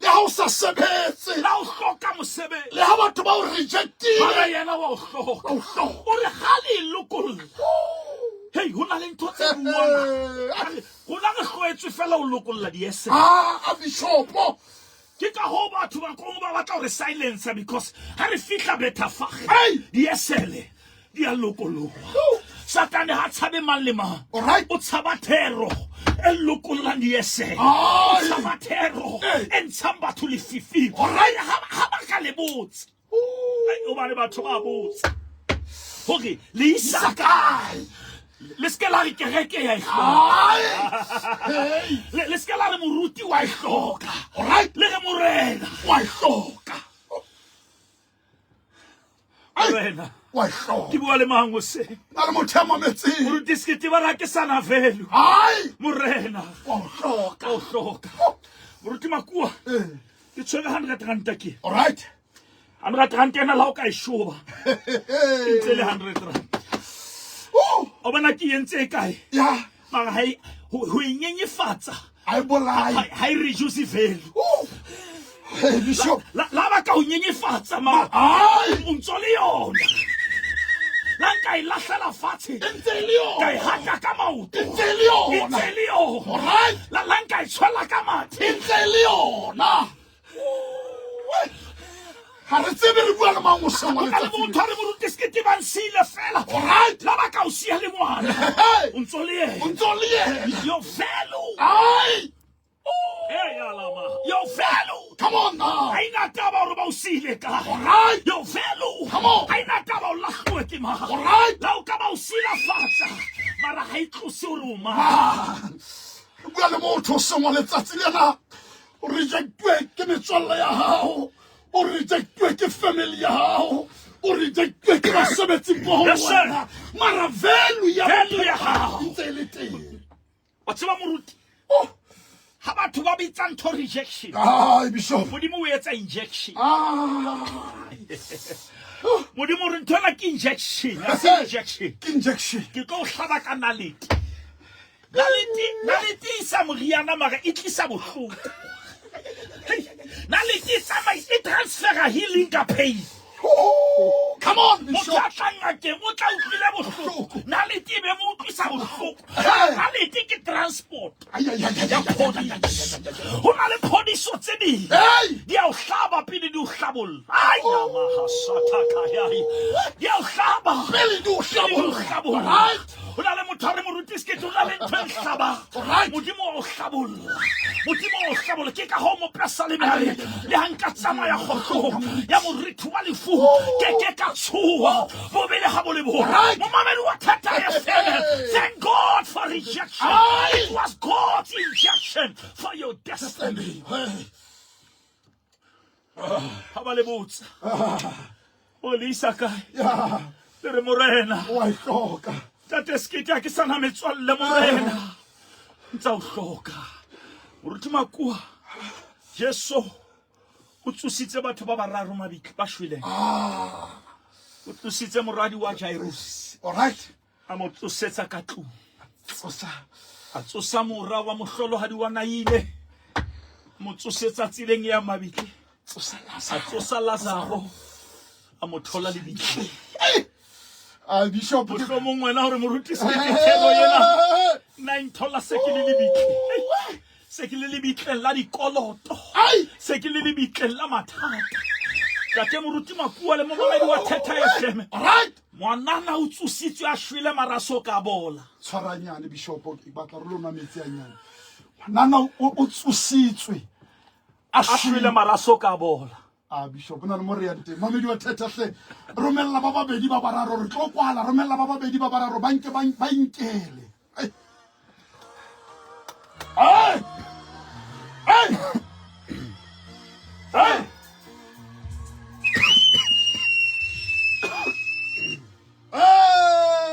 Speaker 1: Le ha o sa sebetse.
Speaker 2: Le ha o hloka mosebetsi.
Speaker 1: Le ha batho ba o rejectile.
Speaker 2: Mara yena wa o hloka.
Speaker 1: O hloka.
Speaker 2: O re ha le e lokolla. Hei, ho na le ntho tse buang. Rona re hloetswe fela ho lokolla di-esele.
Speaker 1: Ah, a Bishop.
Speaker 2: Ke ka hoo batho ba Kongo ba batla ho re silencer because ha re fihla Betafage
Speaker 1: Hey!
Speaker 2: diesele di a lokoloha. Satane ha tshabe mang le mang.
Speaker 1: Alright.
Speaker 2: O tshaba thero e lokollang diesele. O
Speaker 1: Ai.
Speaker 2: tshaba thero
Speaker 1: Hey.
Speaker 2: e ntshang batho lefifing.
Speaker 1: Alright.
Speaker 2: Ha ba ka le botsa. Ai, hobane batho ba botsa hore le isa kae. Le se ke la re kereke ya e hloka.
Speaker 1: Ai. Hey.
Speaker 2: Le se ke la re moruti wa e hloka.
Speaker 1: Alright.
Speaker 2: Le re morena wa e hloka.
Speaker 1: Ai.
Speaker 2: Morena.
Speaker 1: Wa e hloka.
Speaker 2: Ke bua le mang hoseng?
Speaker 1: Na le motho ya mametseng.
Speaker 2: Moruti Sekete ba re ha ke sa na value.
Speaker 1: Ai.
Speaker 2: Morena
Speaker 1: Wa o hloka.
Speaker 2: wa o hloka. Moruti Makua,
Speaker 1: Eh.
Speaker 2: ke tshwere 100 ranta ke.
Speaker 1: Alright.
Speaker 2: 100 ranta ena la o ka e shoba. Ntse le 100 ranta.
Speaker 1: Oh.
Speaker 2: O bona ke entse e kae?
Speaker 1: Yeah.
Speaker 2: Mara ha e ho e nyenyefatsa.
Speaker 1: Ha e bolaye.
Speaker 2: Ha e reduce value.
Speaker 1: Oh. Hey, Bishop.
Speaker 2: La ba ka ho nyenyefatsa mara.
Speaker 1: Ai.
Speaker 2: O ntso le yona. La nka e lahlela fatshe.
Speaker 1: E ntse e le yona.
Speaker 2: Ka e hata ka maoto.
Speaker 1: E ntse e le yona.
Speaker 2: E ntse e le yona.
Speaker 1: Alright.
Speaker 2: La nka e tshwela ka mathe.
Speaker 1: E ntse e le yona. Ha re tsebe re bua le mang o seng wa
Speaker 2: Ka le
Speaker 1: letsatsi.
Speaker 2: motho a re moruti Sekete ba nsiile fela.
Speaker 1: Alright.
Speaker 2: La ba ka o siya le ngwana.
Speaker 1: Hey.
Speaker 2: O ntso le yena.
Speaker 1: O ntso le yena.
Speaker 2: Your value.
Speaker 1: Ai.
Speaker 2: Hey, alama. Your value.
Speaker 1: Come on now.
Speaker 2: Ha ena taba hore ba o siile kae.
Speaker 1: Alright.
Speaker 2: Your value.
Speaker 1: Come on.
Speaker 2: Ha ena taba o lahluwe ke mang.
Speaker 1: Alright.
Speaker 2: La o ka ba o silafatsa. Mara ha e tlose hore o mang.
Speaker 1: Ah. Re bua le motho o seng wa letsatsi lena. O rejectuwe ke metswalle ya hao. O rejectuwe ke family ya hao. O rejectuwe ke basebetsi mmoho le
Speaker 2: Yes, sir.
Speaker 1: wena. Mara value ya
Speaker 2: Value ya hao.
Speaker 1: e ntse e le teng.
Speaker 2: Wa tseba moruti?
Speaker 1: Oh.
Speaker 2: Ha batho ba bitsa ntho rejection.
Speaker 1: Ai, Bishop.
Speaker 2: Modimo o etsa injection.
Speaker 1: Ah.
Speaker 2: Modimo o re ntho ena ke injection, ha se
Speaker 1: Hey.
Speaker 2: rejection.
Speaker 1: Ke injection.
Speaker 2: Ke tlo o hlaba ka nalete. Nalete e isa moriana mara e tlisa bohloko. Hei, nalete e tsamaisa, e transfera healing ka pain.
Speaker 1: Oh, come on,
Speaker 2: Motho
Speaker 1: Bishop.
Speaker 2: a tlang ngakeng o tla utlwile bohloko. Nalete e be mo utlwisa bohloko.
Speaker 1: Hey.
Speaker 2: Nalete ke transport
Speaker 1: Ai, ai, ai, ai,
Speaker 2: ya
Speaker 1: ai, ai,
Speaker 2: phodiso. Ho na le phodiso tse ding.
Speaker 1: Hey.
Speaker 2: Di a o hlaba pele di o hlabolla. Ai, namahasathakayai. Di a o hlaba.
Speaker 1: Pele di o
Speaker 2: Pele di o
Speaker 1: hlabolla.
Speaker 2: hlabolla.
Speaker 1: Right.
Speaker 2: Ho na le motho a re moruti Sekete, ho na le ntho e nhlabang.
Speaker 1: Right.
Speaker 2: Modimo wa o hlabolla. Modimo wa o hlabolla. Ke ka hoo mopesaleme a re, le ha nka tsamaya kgohlong ya moriti wa lefu, ke ke ka tshoha. Bobe le ha bo le bong.
Speaker 1: Right.
Speaker 2: Momamedi wa Thata FM, thank God for rejection.
Speaker 1: Aye.
Speaker 2: It was God's injection for your destiny.
Speaker 1: Hey.
Speaker 2: Ha ba le botsa. O le isa kae?
Speaker 1: Yeah.
Speaker 2: Le re morena.
Speaker 1: Wa e hloka.
Speaker 2: Tate Sekete ha ke sa na metswalle morena. Ntsa o hloka. Moruti Makua, Jesu o tsositse batho ba bararo mabitla ba shweleng. O tlositse moradi wa Jairus.
Speaker 1: All right.
Speaker 2: A mo tsosetsa ka tlung.
Speaker 1: Tsosa.
Speaker 2: A tsosa mora wa mohlolohadi wa Naine. Mo tsosetsa tseleng ya mabitle.
Speaker 1: Tsosa
Speaker 2: A
Speaker 1: Lazaro.
Speaker 2: tsosa Lazaro. A mo thola lebitleng.
Speaker 1: Hey. Ah, Bishop.
Speaker 2: Mohlomong wena hore moruti Sekete thero ena. Nna e nthola se ke le lebitleng. Se ke le lebitleng la dikoloto.
Speaker 1: Ai.
Speaker 2: Se ke le lebitleng la mathata. Tate moruti Makua le momamedi wa Theta FM.
Speaker 1: All right.
Speaker 2: Ngwanana o tsositswe a shwele mara a so ka bola.
Speaker 1: Tshwaranyane Bishop, ke batla re lo nwa metsi a nyane. Ngwanana o tsositswe
Speaker 2: A shwele mara a so ka bola.
Speaker 1: Ah, Bishop, na le mo re yang teng. Mamedi wa Theta hle, romella ba babedi ba bararo, re tlo kwala, romella ba babedi ba bararo, ba nke ba inkele. Ai. Ai. Ai. Ai.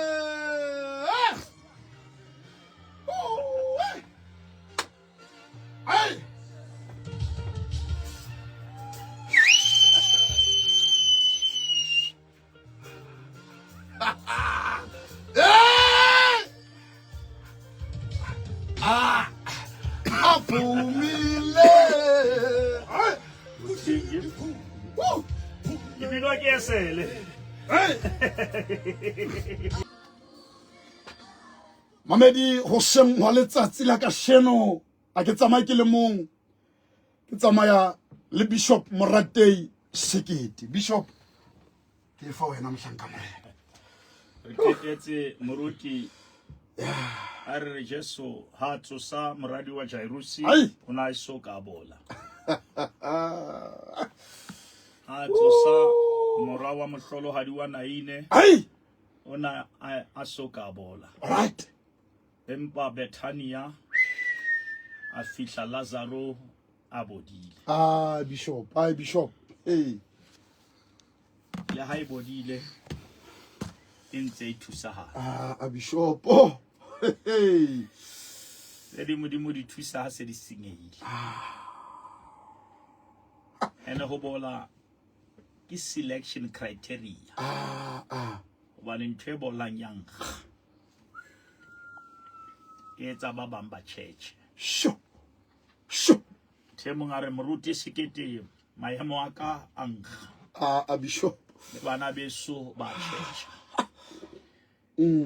Speaker 1: Ai. Oh, ai. Ai. Hey! Ah! Aphumile. Hey! Woo!
Speaker 2: Ke binwa ke esele.
Speaker 1: Hey! Mamedi hoseng hwa letsatsi la kasheno a ke tsamaye ke le mong, ke tsamaya Le Bishop Moratei Sekete. Bishop, ke fa wena mohlanka morena.
Speaker 2: Re qetetse moruti a re re Jesu ha tsosa moradi wa Jairusi o na a so ka bola. Ha tsosa mora wa mohlolohadi wa Naine o na a so ka bola.
Speaker 1: Right.
Speaker 2: Empa Bethania a fihla Lazaro a bodile.
Speaker 1: Ah, Bishop, ah, Bishop. Hey.
Speaker 2: Le ha e bodile e ntse e thusahala.
Speaker 1: Ah, a Bishop. Oh. Hey.
Speaker 2: Tse di modimo di thusa ha se di senyehile.
Speaker 1: Ah.
Speaker 2: Ene ho bola ke selection criteria.
Speaker 1: Ah, ah.
Speaker 2: Hobane ntho e bolang ya nkga. E etsa ba bang ba tjhetjhe.
Speaker 1: Sho. Sho.
Speaker 2: The mong a re moruti sekete maemo a ka a nkga.
Speaker 1: A a bishop.
Speaker 2: Le bana beso ba tjhetjha.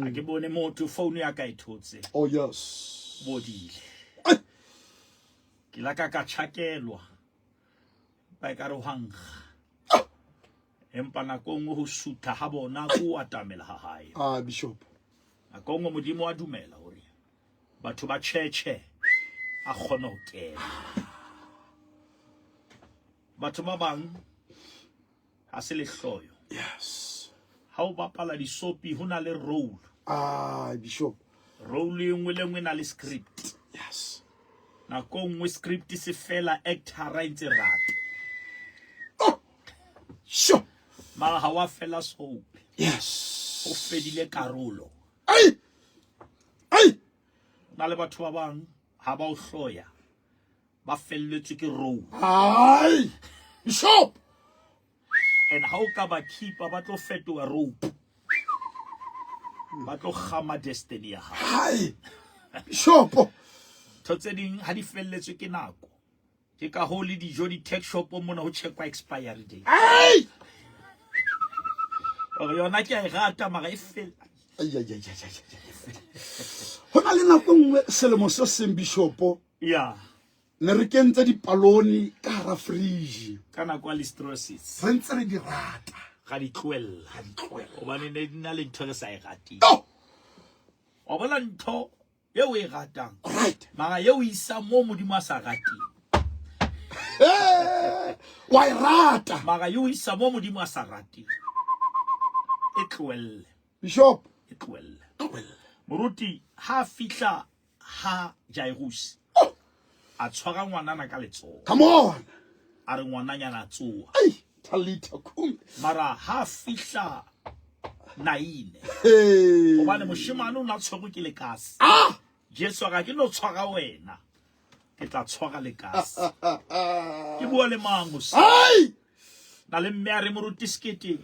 Speaker 2: A ke bone motho phone ya ka e thotse.
Speaker 1: Oh yes.
Speaker 2: Bodile. Ke la ka ka tjhakelwa. Ba e ka re hwa nkga. Empa nako nngwe ho sutha ha bona ko o atamela ha hae.
Speaker 1: Ah bishop.
Speaker 2: Nako nngwe Modimo a dumela hore batho ba tjhetjhe a kgone ho kena. Batho ba bang ha se lehloyo.
Speaker 1: Yes.
Speaker 2: Ha o bapala disopi ho na le role.
Speaker 1: Ah bishop.
Speaker 2: Role e nngwe le nngwe e na le script.
Speaker 1: Yes.
Speaker 2: Nako nngwe script se fela actor e ntse rata.
Speaker 1: Oh. Sure.
Speaker 2: Mara ha wa fela soap.
Speaker 1: Yes.
Speaker 2: O fedile karolo.
Speaker 1: Ai. Ai.
Speaker 2: Na le batho ba bang ha ba o hloya ba felletswe ke role.
Speaker 1: Ai. Bishop.
Speaker 2: And ha o ka ba keepa ba tlo fetoha rope. Ba tlo kgama destiny ya hao.
Speaker 1: Hai. Bishop.
Speaker 2: Ntho tse ding ha di felletswe ke nako. Ke ka hoo le dijo di tech shop mona ho checkwa expiry date.
Speaker 1: Ai.
Speaker 2: Hore yona ke a e rata mara e fela.
Speaker 1: Ai ai ai ai. Ho na le nako nngwe selemo se seng bishopo.
Speaker 2: Yeah.
Speaker 1: Ne re kentse dipalone ka hara fridge.
Speaker 2: Ka nako ya listeriosis.
Speaker 1: Re ntse re di rata.
Speaker 2: Ra di tlohella.
Speaker 1: Ra di tlohella.
Speaker 2: Hobane ne di na le ntho re sa e rateng.
Speaker 1: Oh!
Speaker 2: Wa bona ntho eo o e ratang.
Speaker 1: Right.
Speaker 2: Mara eo isang moo Modimo a sa rateng.
Speaker 1: Eh, wa e rata.
Speaker 2: Mara eo isa moo Modimo a sa rateng. E tlohelle.
Speaker 1: Bishop.
Speaker 2: E tlohelle.
Speaker 1: Tlohelle.
Speaker 2: Moruti ha fihla ha Jairus.
Speaker 1: Oh.
Speaker 2: A tshwara ngwanana ka letsoho.
Speaker 1: Come on.
Speaker 2: A re ngwananyana a tsoha.
Speaker 1: Ai, Talita kum.
Speaker 2: Mara ha fihla Naine.
Speaker 1: Hey.
Speaker 2: Hobane moshemane o na tshwerwe ke lekase.
Speaker 1: Ah!
Speaker 2: Jesu a re ke no tshwara wena. Ke tla tshwara lekase. Ke bua le mang o
Speaker 1: Ai!
Speaker 2: Na le mme a re moruti sekete.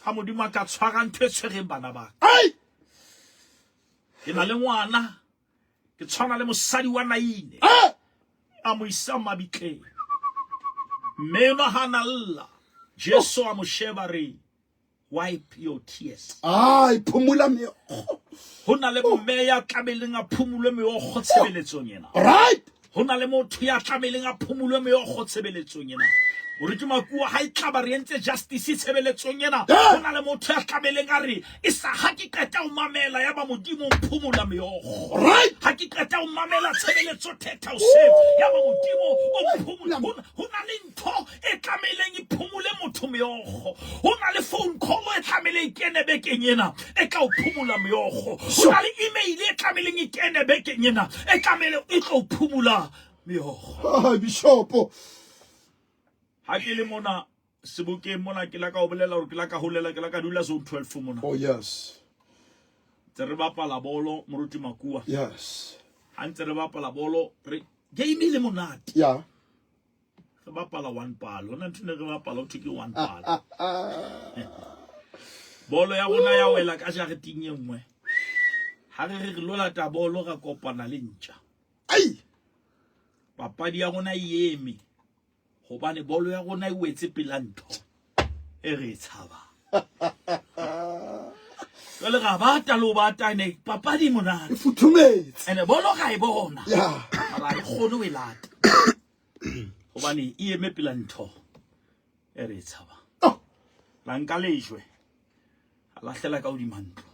Speaker 2: Ha Modimo a ka tshwara ntho e tshwereng bana ba.
Speaker 1: Ai!
Speaker 2: Ke na le ngwana. Ke tshwana le mosadi wa Naine.
Speaker 1: Ah!
Speaker 2: A mo isa mabitleng. Mme enwa ha na lla. Jesu a mo sheba re wipe your tears.
Speaker 1: Ai, phumula meokgo.
Speaker 2: Ho na le mme ya tlamehileng a phumulwe meokgo tshebeletsong ena.
Speaker 1: Right.
Speaker 2: Ho na le motho ya tlamehileng a phumulwe meokgo tshebeletsong ena. Moruti Makua ha e tlaba re entse justice tshebeletsong ena. Ho na le motho ya tlamehileng a re e sa ha ke qeta ho mamela ya ba Modimo o mphumula meokgo.
Speaker 1: Right.
Speaker 2: Ha ke qeta ho mamela tshebeletso thetha o save ya ba Modimo o mphumula. Ho na le ntho e tlamehileng e phumule motho meokgo. Ho na le phone call e tlamehileng e kene bekeng ena e tla o phumula meokgo. Ho na le email e tlamehileng e kene bekeng ena e tlamehileng e tlo o phumula meokgo.
Speaker 1: Ah, Bishop.
Speaker 2: Ha ke le mona sebokeng mona ke la ka o bolela hore ke la ka holela ke la ka dula zone 12 mona.
Speaker 1: Oh yes.
Speaker 2: Tse re bapala bolo moruti Makua.
Speaker 1: Yes.
Speaker 2: Ha ntse re bapala bolo re game e le monate.
Speaker 1: Yeah.
Speaker 2: Re bapala one palo. Hona ntho ne re bapala ho thwe ke one palo. Bolo ya rona ya wela ka jareteng e nngwe. Ha re re re lo lata bolo ra kopana le ntja.
Speaker 1: Ai!
Speaker 2: Papadi ya rona e eme hobane bolo ya rona e wetse pela ntho e re e tshabang. Jwale ra bata le ho bata ene papadi e monate.
Speaker 1: E futhumetse.
Speaker 2: Ene bolo ra e bona.
Speaker 1: Yeah.
Speaker 2: Mara ha re kgone ho e lata. Gobane e eme pela ntho e re e tshabang.
Speaker 1: Oh.
Speaker 2: La nka lejwe, a lahlela ka hodima ntlo.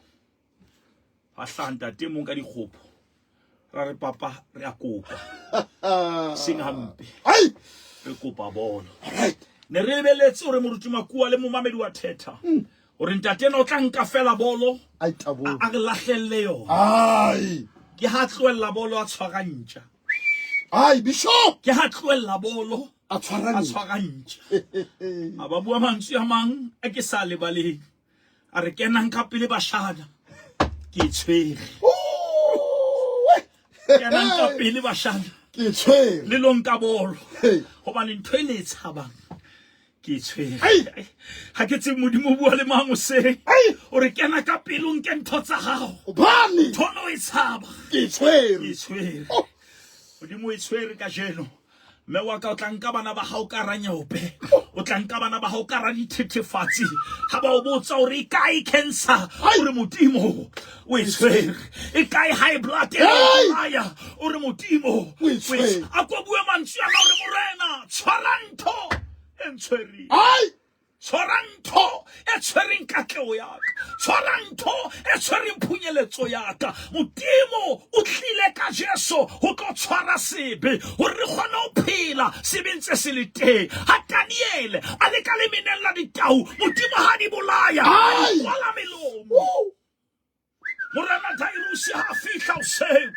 Speaker 2: Ba hlaha ntate mong ka dikgopo. Ra re papa re a kopa. Seng hampe.
Speaker 1: Ai!
Speaker 2: Re kopa bolo.
Speaker 1: Alright.
Speaker 2: Ne re lebeletse hore moruti Makua le momamedi wa thetha. Hore ntate ena o tla nka fela bolo.
Speaker 1: Ai tabo.
Speaker 2: A re lahlelle yona.
Speaker 1: Ai.
Speaker 2: Ke ha tlohella bolo a tshwara ntja.
Speaker 1: Ai bishop.
Speaker 2: Ke ha tlohella bolo
Speaker 1: a tshwara
Speaker 2: a tshwara ntja. A ba bua mantswe a mang a ke sa lebaleng. A re kenang ka pele bashana. Ke tshwere. Kenang ka pele bashana.
Speaker 1: Ke tshwere.
Speaker 2: Le lo nka bolo. Hobane ntho e le e tshabang ke tshwere. Ha ke tsebe Modimo o bua le mang hoseng. O re kena ka pele o nke ntho tsa gago.
Speaker 1: Hobane
Speaker 2: ntho o e tshaba.
Speaker 1: Ke tshwere.
Speaker 2: Ke tshwere. Modimo o e tshwere kajeno. Mme wa ka o tla nka bana ba gago ka ranyaope, o tla nka bana ba gago ka ra dithethefatsi. Ha ba o botsa hore e kae cancer, o re Modimo o e tshwere. E kae high blood e bolaya, o re Modimo
Speaker 1: o e tshwere.
Speaker 2: A ko bue mantswe ana hore Morena tshwara ntho e ntshwereng. Tshwara ntho e tshwereng katleho ya ka. Tshwara ntho e tshwereng phunyeletso ya ka. Modimo o tlile ka Jesu ho tlo tshwara sebe hore re kgone ho phela sebeng tse se le teng. Ha Daniele a le ka lemeneng la ditau, Modimo ha di bolaya, a di kwala melomo. Morena Jairuse ha fihla hoseng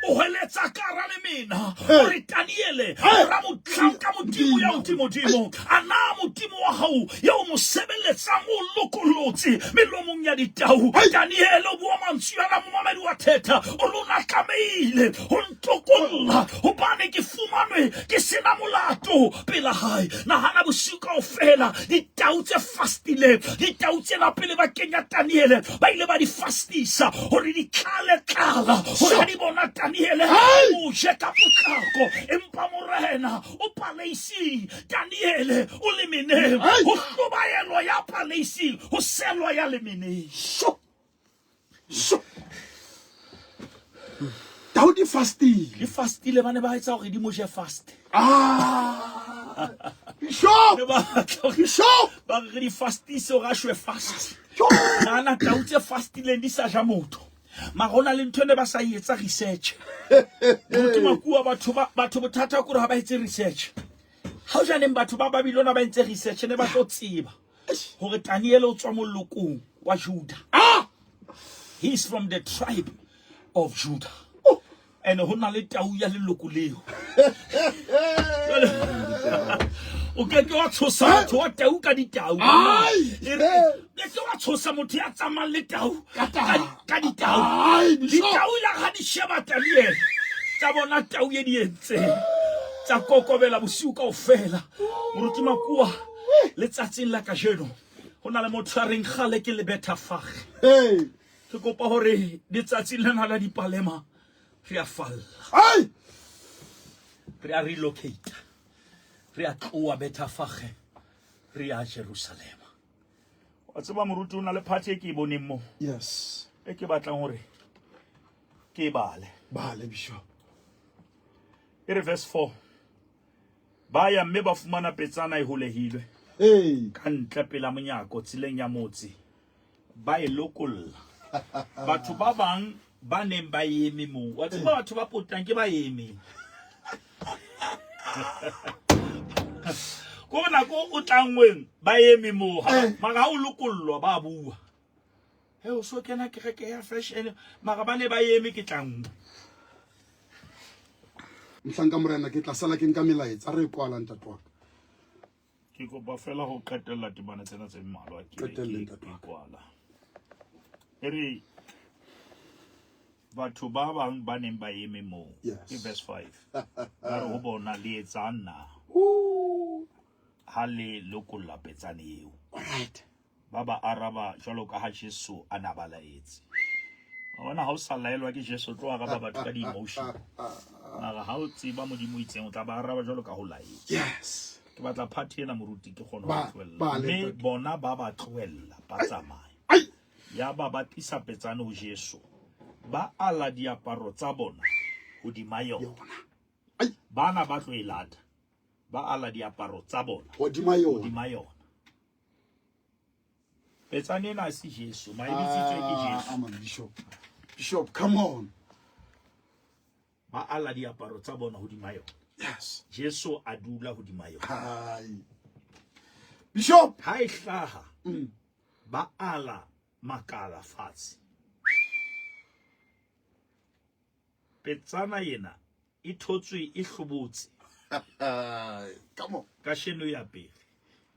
Speaker 2: o hweletsa ka hara lemena o re Daniele ra mohlanka Modimo ya hodimodimo a na Modimo wa hao ya o mo sebeletsang o lokollotse melomong ya ditau. Daniele o bua mantswe ana momamedi wa thetha o re o na tlamehile ho ntokolla hobane ke fumanwe ke sena molato pela hae. Nahana bosiu kaofela ditau tse fastileng, ditau tsena pele ba kenya Daniele ba ile ba di fastisa hore di tlale tlala hore ha di bona Daniele o je ka potlako. Empa morena o paleising, Daniele o lemeneng, ho hlobaelwa ya paleising, ho selwa ya lemeneng.
Speaker 1: So. Tau di fastile.
Speaker 2: Di fastile ba ne ba etsa hore di mo je fast.
Speaker 1: Ah. Bishop.
Speaker 2: Ne ba batla hore
Speaker 1: Bishop.
Speaker 2: Ba re di fastise hore a shwe fast. Nana tau tse fastileng di sa ja motho. Mara ho na le ntho e ne ba sa e etsa research. Moruti Makua batho ba batho bothata ke hore ha ba etse research. Ha o janeng batho ba Babylona ba entse research ne ba tlo tseba hore Daniel o tswa molokong wa Judah.
Speaker 1: Ah!
Speaker 2: He is from the tribe of Judah.
Speaker 1: Oh.
Speaker 2: And ho na le tau ya leloko leo. O ke ke wa tshosa motho wa tau ka ditau.
Speaker 1: Ai!
Speaker 2: E re, ke ke wa tshosa motho ya tsamayang le tau
Speaker 1: Ka tau.
Speaker 2: ka ditau.
Speaker 1: Ai, Bishop.
Speaker 2: Ditau la ha di sheba Daniel. Tsa bona tau e di entseng. Tsa kokobela bosiu kaofela. Moruti Makua, letsatsing la kajeno ho na le motho a reng kgale ke le betha fage.
Speaker 1: Hey.
Speaker 2: Ke kopa hore letsatsing lena la dipalema re a falla.
Speaker 1: Ai!
Speaker 2: Re a relocate. Re a tloha Bethafage, re ya Jerusalema. Wa tseba moruti o na le party e ke e boneng mo.
Speaker 1: Yes.
Speaker 2: E ke batlang hore ke e bale.
Speaker 1: Bale Bishop.
Speaker 2: E re verse 4. Ba ya mme ba fumana petsana e holehilwe.
Speaker 1: Hey.
Speaker 2: Ka ntle pela monyako tseleng ya motse. Ba e lokolla. Batho ba bang ba neng ba eme moo. Wa tseba batho ba potang ke ba emeng. Ko nako o tlangweng ba eme moo. Mara ha o lokollwa ba bua. He o so kena kereke ya fresh ene mara ba ne ba eme ke tlangwe.
Speaker 1: Mohlanka morena ke tla sala ke nka melaetsa re e kwala ntate wa ka.
Speaker 2: Ke kopa fela ho qetella temana tsena tse mmalwa ke
Speaker 1: Qetelle,
Speaker 2: ke
Speaker 1: ntate wa ka.
Speaker 2: kwala. E re batho ba bang ba neng ba eme moo.
Speaker 1: Yes.
Speaker 2: Ke verse 5. Ba re ho bona le etsang na?
Speaker 1: Ooh.
Speaker 2: Ha le lokolla petsane eo.
Speaker 1: All right.
Speaker 2: Ba ba araba jwalo ka ha Jesu a na ba laetse. Wa bona ha o sa laelwa ke Jesu o tlo araba batho ka di-emotion. Mara ha o tseba Modimo o itseng o tla ba araba jwalo ka ho laetse.
Speaker 1: Yes.
Speaker 2: Ke batla party ena moruti ke kgone ho
Speaker 1: Ba-
Speaker 2: tlohella.
Speaker 1: ba le
Speaker 2: Mme
Speaker 1: ntate.
Speaker 2: bona ba ba tlohella ba tsamaya.
Speaker 1: Ai!
Speaker 2: Ya ba ba tlisa petsane ho Jesu. Ba ala diaparo tsa bona hodima yona.
Speaker 1: Yona. Ai!
Speaker 2: Bana ba tlo e lata. Ba ala diaparo tsa bona
Speaker 1: hodima yona.
Speaker 2: Hodima yona. Petsane ena se Jesu, ma e bitsitswe ke
Speaker 1: Ah,
Speaker 2: Jesu.
Speaker 1: Amen, Bishop. Bishop, come on.
Speaker 2: Ba ala diaparo tsa bona hodima yona.
Speaker 1: Yes.
Speaker 2: Jesu a dula hodima yona.
Speaker 1: Hai. Bishop.
Speaker 2: Ha e hlaha, ba ala makala fatshe. Petsana ena e thotswe e hlobotse.
Speaker 1: Come on.
Speaker 2: Kasheno ya pele.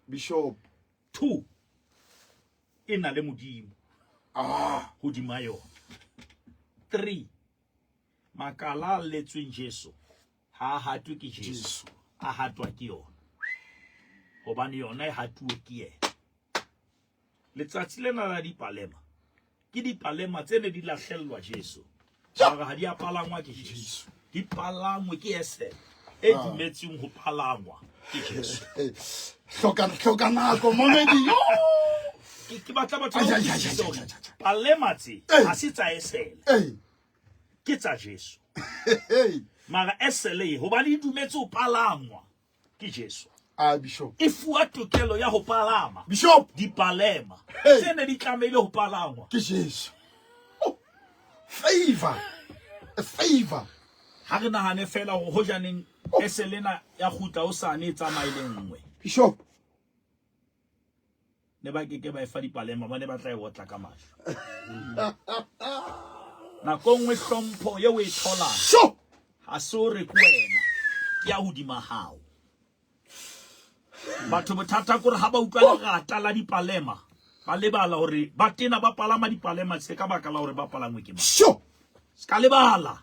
Speaker 1: Bishop.
Speaker 2: 2 e na le Modimo. Hodima yona. 3 makala a letsweng Jesu ha a hatwe ke Jesu.
Speaker 1: Jesu.
Speaker 2: A hatwa ke yona. Hobane yona e hatuwe ke yena. Letsatsi lena la dipalema ke dipalema tse ne di lahlellwa Jesu. Mara ha di a palangwa ke Jesu. Di palangwe ke esele e dumetseng ho palangwa ke Jesu.
Speaker 1: Hloka hloka nako momedi. Yo.
Speaker 2: Ke batla batho ba
Speaker 1: Ai, ai, ai,
Speaker 2: utlwisise
Speaker 1: ai, ai,
Speaker 2: hore
Speaker 1: ai, ai.
Speaker 2: palema tse
Speaker 1: Ei.
Speaker 2: ha se tsa esele,
Speaker 1: Hey.
Speaker 2: ke tsa Jesu.
Speaker 1: Hey.
Speaker 2: Mara esele e hobane e dumetse ho palangwa ke Jesu.
Speaker 1: Ah, Bishop.
Speaker 2: E fuwa tokelo ya ho palama.
Speaker 1: Bishop.
Speaker 2: Dipalema
Speaker 1: Hey.
Speaker 2: tse ne di tlamehile ho palangwa.
Speaker 1: Ke Jesu. Oh. Favor. A favor.
Speaker 2: Ha re nahane fela hore hojaneng esele ena ya kgutla hosane e tsamaye le nngwe.
Speaker 1: Bishop.
Speaker 2: Ne ba keke ba e fa dipalema, ba ne ba tla e otla ka mahlo. Nako nngwe hlompho eo o e tholang
Speaker 1: Sure.
Speaker 2: ha se o re ke wena, ke ya hodima hao. Batho bothata ke hore ha ba utlwa lerata la dipalema, ba lebala hore ba tena ba palama dipalema tse ka baka la hore ba palangwe ke mang.
Speaker 1: Sure.
Speaker 2: Se ka lebala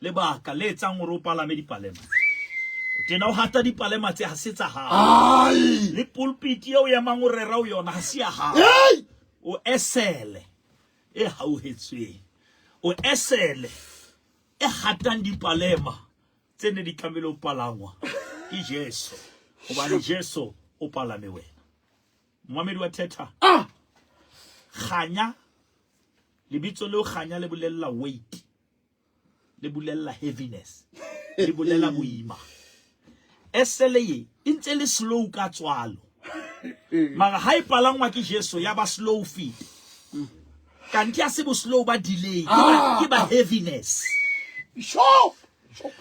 Speaker 2: lebaka le etsang hore o palame dipalema. O tena o hata dipalema tse ha se tsa hao.
Speaker 1: Ai.
Speaker 2: Le pulpit eo o emang o rera o yona ha se ya hao.
Speaker 1: Hey.
Speaker 2: O esele e hauhetsweng. O esele e hatang dipalema tse ne di tlamehile ho palangwa ke Jesu. Hobane Jesu o palame wena. Momamedi wa Thetha.
Speaker 1: Ah.
Speaker 2: Kganya, lebitso leo kganya le bolella weight. Le bolella heaviness. Le bolela boima. Esele ye e ntse le slow ka tswalo. Mara ha e palangwa ke Jesu ya ba slow feet. Kanti ha se bo slow ba delay, ke ba heaviness.
Speaker 1: Sure.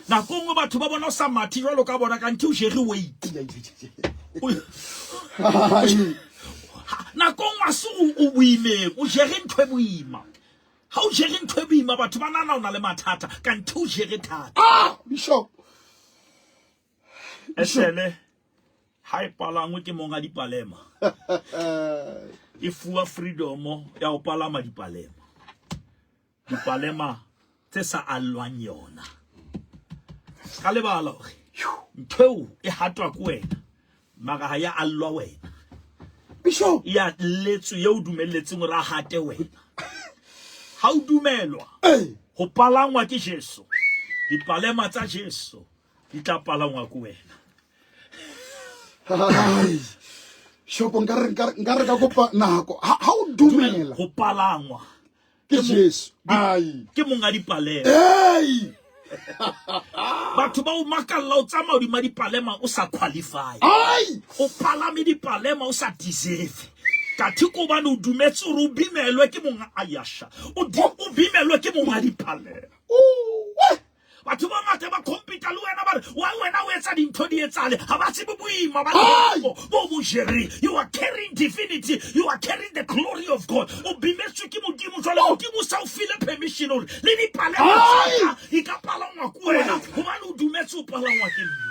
Speaker 2: Nako nngwe batho ba bona o sa mathe jwalo ka bona kanti o jere weight. Nako nngwe ha se o boimeng, o jere ntho e boima. Ha o jere ntho e boima batho ba nahana o na le mathata, kanti o jere thata.
Speaker 1: Ah, Bishop.
Speaker 2: Esele ha e palangwe ke monga dipalema. E fuwa freedom ya ho palama dipalema. Dipalema tse sa allwang yona. Ka lebala hore ntho eo e hatwa ke wena, mara ha ya allwa wena.
Speaker 1: Bishop.
Speaker 2: Ya letswe eo dumelletseng hore a hate wena. Ha o dumelwa
Speaker 1: Hey.
Speaker 2: ho palangwa ke Jesu, dipalema tsa Jesu di tla palangwa ke wena.
Speaker 1: Ai. Bishop, nka re ka kopa nako. Ha o dumela
Speaker 2: ho palangwa
Speaker 1: ke Jesu. Ai.
Speaker 2: Ke monga dipalema.
Speaker 1: Hey.
Speaker 2: Batho ba o makalla o tsamaya hodima dipalema o sa qualify.
Speaker 1: Ai.
Speaker 2: O palame dipalema o sa deserve. Kathe ko hobane o dumetse hore o bimelwe ke monga Ayasha. O bimelwe ke monga dipalema.
Speaker 1: Ooh.
Speaker 2: Batho ba ngata ba compete le wena ba re, wa wena o etsa dintho di etsahale. Ha ba tsebe boima ba
Speaker 1: Ai!
Speaker 2: bo bo jere. You are carrying divinity. You are carrying the glory of God. O bimetswe ke Modimo jwale Modimo sa o file permission hore le dipalema
Speaker 1: Ai!
Speaker 2: tsa ka di ka palangwa ke wena hobane o dumetse o palangwa ke nna.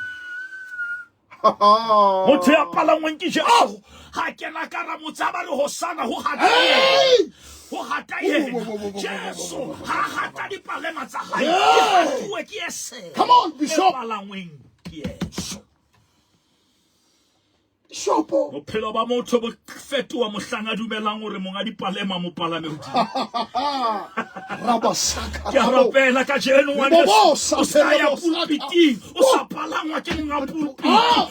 Speaker 2: Motho ya palangweng ke Jesu ha kena ka ra motse a ba re hosana ho hata
Speaker 1: Hey!
Speaker 2: yena. Ho hata yena.
Speaker 1: Bo, bo, bo, bo, bo, bo,
Speaker 2: Jesu
Speaker 1: bo, bo, bo,
Speaker 2: ha hata dipalema tsa hae.
Speaker 1: Yeah!
Speaker 2: E hatuwe ke esele.
Speaker 1: Come on, Bishop.
Speaker 2: E palangweng ke yena.
Speaker 1: Bishop.
Speaker 2: Bophelo ba motho bo fetoha mohlang a dumelang hore monga dipalema mo palame hodimo.
Speaker 1: Rabasaka.
Speaker 2: Ke a rapela kajeno,
Speaker 1: Bo, bo,
Speaker 2: ngwaneso. O sa ya
Speaker 1: bo, sa,
Speaker 2: pulpiting, o sa palangwa ke monga pulpiti.
Speaker 1: Ah!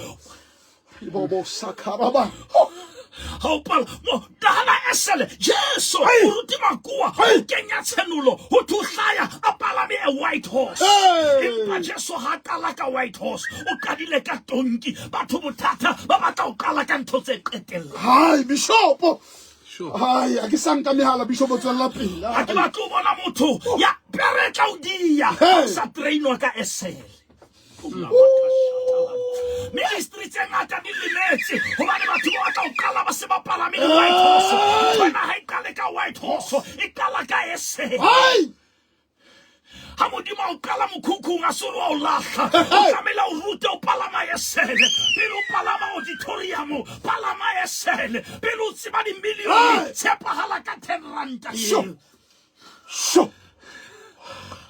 Speaker 1: Bo, bo, saka, raba. Oh.
Speaker 2: Ha o pala mo nahana esele Jesu moruti Makua o kenya tshenolo ho thwe o hlaya a palame a white horse. Empa Jesu ha qala ka white horse, o qadile ka tonki. Batho bothata ba batla ho qala ka ntho tse qetellang.
Speaker 1: Hai bishopo. Hai a ke sa nka mehala bishopo tswella pele.
Speaker 2: Ha ke batle ho bona motho ya pere tla o dia sa trainwa ka esele. Ministry tse ngata di lemetse hobane batho ba batla ho qala ba se ba palame di-white horse. Ntho ena ha e qale ka white horse, e qala ka esele. Ha Modimo a o qala mokhukhung a se wa o lahla, o tlamehile o rute o palama esele. Pele o palama auditorium, palama esele. Pele o tseba dimilione, tshepahala ka 10 ranta eo.
Speaker 1: Sho.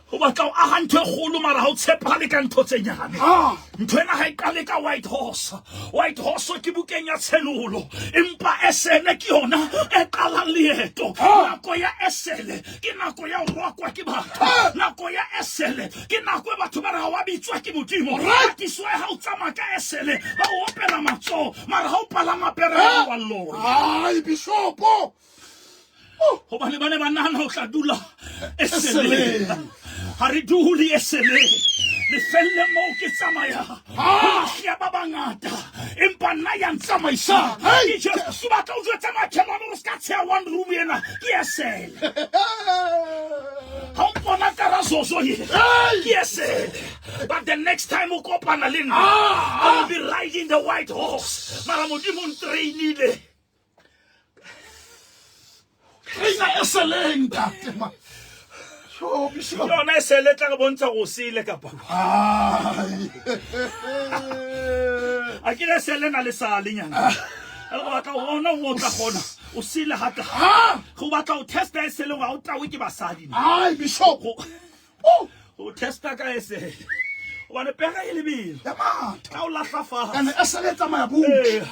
Speaker 2: O batla ho aha ntho e kgolo mara ha o tshepahale ka ntho tse nyane.
Speaker 1: Ah.
Speaker 2: Ntho ena ha e qale ka white horse. White horse ke bukeng ya tshenolo, empa esele ke yona e qalang leeto.
Speaker 1: Ah.
Speaker 2: Nako ya esele ke nako ya ho rwakwa ke batho.
Speaker 1: Ah.
Speaker 2: Nako ya esele ke nako e batho ba re ha wa bitswa ke Modimo.
Speaker 1: Right.
Speaker 2: That is why ha o tsamaya ka esele ba o opela matsoho, mara ha o palama pere
Speaker 1: Ah.
Speaker 2: wa lora.
Speaker 1: Ai bishopo.
Speaker 2: Hobane ba ne ba nahana ho tla dula eseleng. Ha re dule eseleng. Lefelle moo ke tsamaya. Ho ba bangata. Empa nna ya ntsamaisang. Ke Jesu. Batla o jwetsa makhelwane hore se ka tsheha one room ena. Ke esele. Ha o mpona kara zozo ye. Ke esele. But the next time o kopana le nna, I will be riding the white horse. Mara Modimo o ntrainile.
Speaker 1: Trainer eseleng ntate ma. Sho bishop.
Speaker 2: Yona esele tla re bontsha go sele kapa.
Speaker 1: Ai.
Speaker 2: A ke re sele na le sale nyana. Re go batla go bona o tla gona. O sele ha ka.
Speaker 1: Ha.
Speaker 2: Go batla o testa esele gore ha o tawe ke basadi.
Speaker 1: Ai bishop.
Speaker 2: Go
Speaker 1: Oh.
Speaker 2: o testa ka esele. Hobane pega e lebelo.
Speaker 1: Ya matha.
Speaker 2: Ka o lahla fatshe.
Speaker 1: Ene esele tsamaya butle.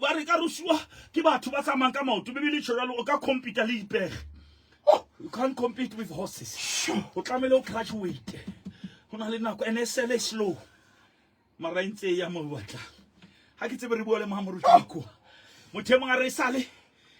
Speaker 2: Ba re ka rusiwa ke batho ba tsamayang ka maoto. Bibele e tjho jwalo, o ka compete le dipere.
Speaker 1: Oh.
Speaker 2: You can't compete with horses. O tlamehile o graduate. Ho na le nako ene esele e slow. Mara e ntse e ya moo o batlang. Ha ke tsebe re bua le mang moruti Makua. Motho e mong a re esale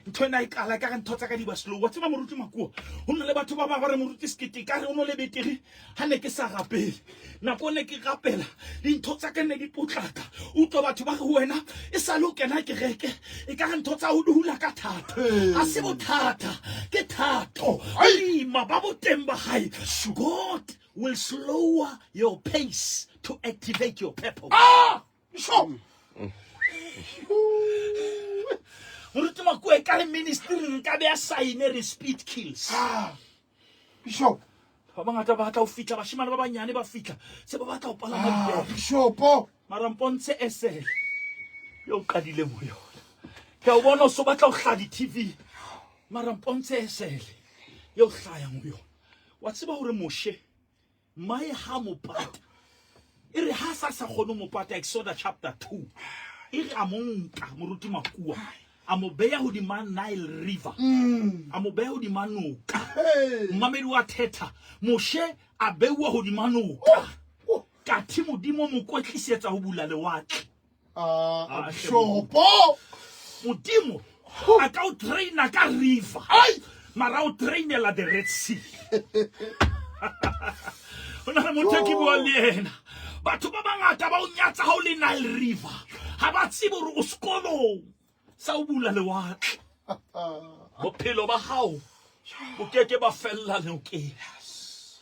Speaker 2: ntho ena e qala ka re ntho tsa ka di ba slow. Wa tseba moruti Makua, ho na le batho ba bang ba re moruti sekete ka re o no le betere ha ne ke sa rapele. Nako ne ke rapela dintho tsa ka ne di potlaka. Utlwa batho ba re ho wena e sale o kena kereke e ka re ntho tsa ho di hula ka thata. Ha se bothata, ke thato. Boima ba boteng ba hae. God will slower your pace to activate your purpose.
Speaker 1: Ah! Sure.
Speaker 2: Moruti Makua e ka re ministry re ka beha sign re speed kills.
Speaker 1: Ah. Bishop.
Speaker 2: Ba bangata ba batla ho fihla, bashemane ba banyane ba fihla, se ba batla ho palama
Speaker 1: Ah,
Speaker 2: dipere.
Speaker 1: Bishop.
Speaker 2: Mara mpontshe esele yo qadile mo yona. Ke a o bona o so batla ho hlaha di-T_V. Mara mpontshe esele yo hlayang ho yona. Wa tseba hore Moshe mae ha mo pata. E re ha sa sa kgone ho mo pata, Exodus chapter 2. E re a mo nka moruti Makua, a mo beha hodima Nile River. A mo beha hodima noka. Mmamedi wa thetha, Moshe a beuwa hodima noka. Kathe Modimo mo kwetlisetsa ho bula lewatle.
Speaker 1: Ah, Bishop.
Speaker 2: Modimo a ka o traina ka river. Mara o trainela the Red Sea. Ho na le motho e ke buang le yena. Batho ba bangata ba o nyatsa ha o le Nile River. Ha ba tsebe hore o sekolong sa ho bula lewatle. Bophelo ba hao bo keke ba fella nokeng.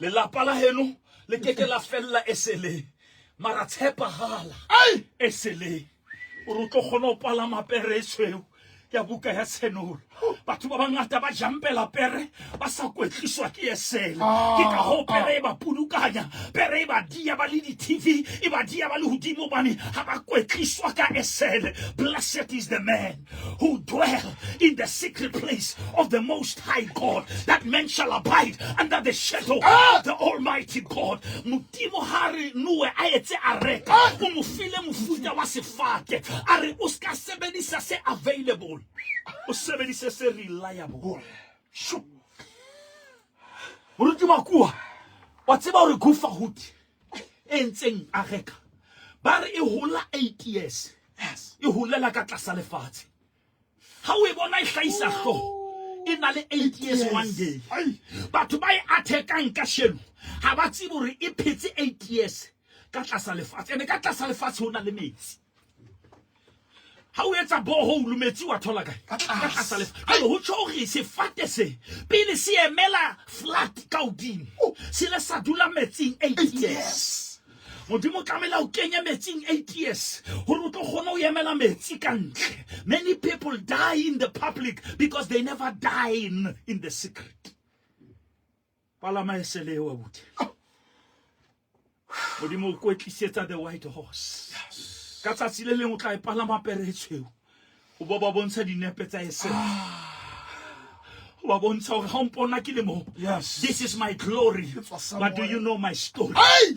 Speaker 2: Lelapa la heno le keke la fella eseleng. Mara tshepahala eseleng. Hore o tlo kgona ho palama pere e tshweu ya buka ya Tshenolo. Batho ba bangata ba jampela pere ba sa kwetliswa ke esele. Ke ka hoo pere e ba pudukanya, pere e ba dia ba le di-T_V, e ba dia ba le hodimo hobane ha ba kwetliswa ka esele. Blessed is the man who dwell in the secret place of the Most High God. That man shall abide under the shadow of the Almighty God. Modimo ha re Noe a etse areka, o mo file mofuta wa sefate. A re o ska sebedisa se available, o sebedise se reliable.
Speaker 1: Sure.
Speaker 2: Moruti Makua, wa tseba hore Gufa Hood e ntseng areka ba re e hola 8 years.
Speaker 1: Yes.
Speaker 2: E holela ka tlasa lefatshe. Ha o e bona e hlahisa hlooho e na le 8 years one day. Batho ba e athekang ka sheno ha ba tsebe hore e phetse 8 years ka tlasa lefatshe. Ene ka tlasa lefatshe ho na le metsi. Ha o etsa borehole metsi wa thola kae? Ka tlasa lefatshe. Jwale ho tjho hore sefate se pele se emela flat ka hodimo se le sa dula metsing 8 years. Modimo o tlamehile o kenye metsing 8 years gore o tlo kgone ho emela metsi ka ntle. Many people die in the public because they never die in the secret. Palama esele eo abuti. Modimo o kwetlisetsa the white horse. Ka tsatsi le leng o tla e palama pere e tshweu. O bo ba bontsha dinepe tsa esele. O ba bontsha hore ha o mpona ke le mo.
Speaker 1: Yes.
Speaker 2: This is my glory.
Speaker 1: Ke tswa
Speaker 2: But do
Speaker 1: somewhere.
Speaker 2: you know my story?
Speaker 1: Hey!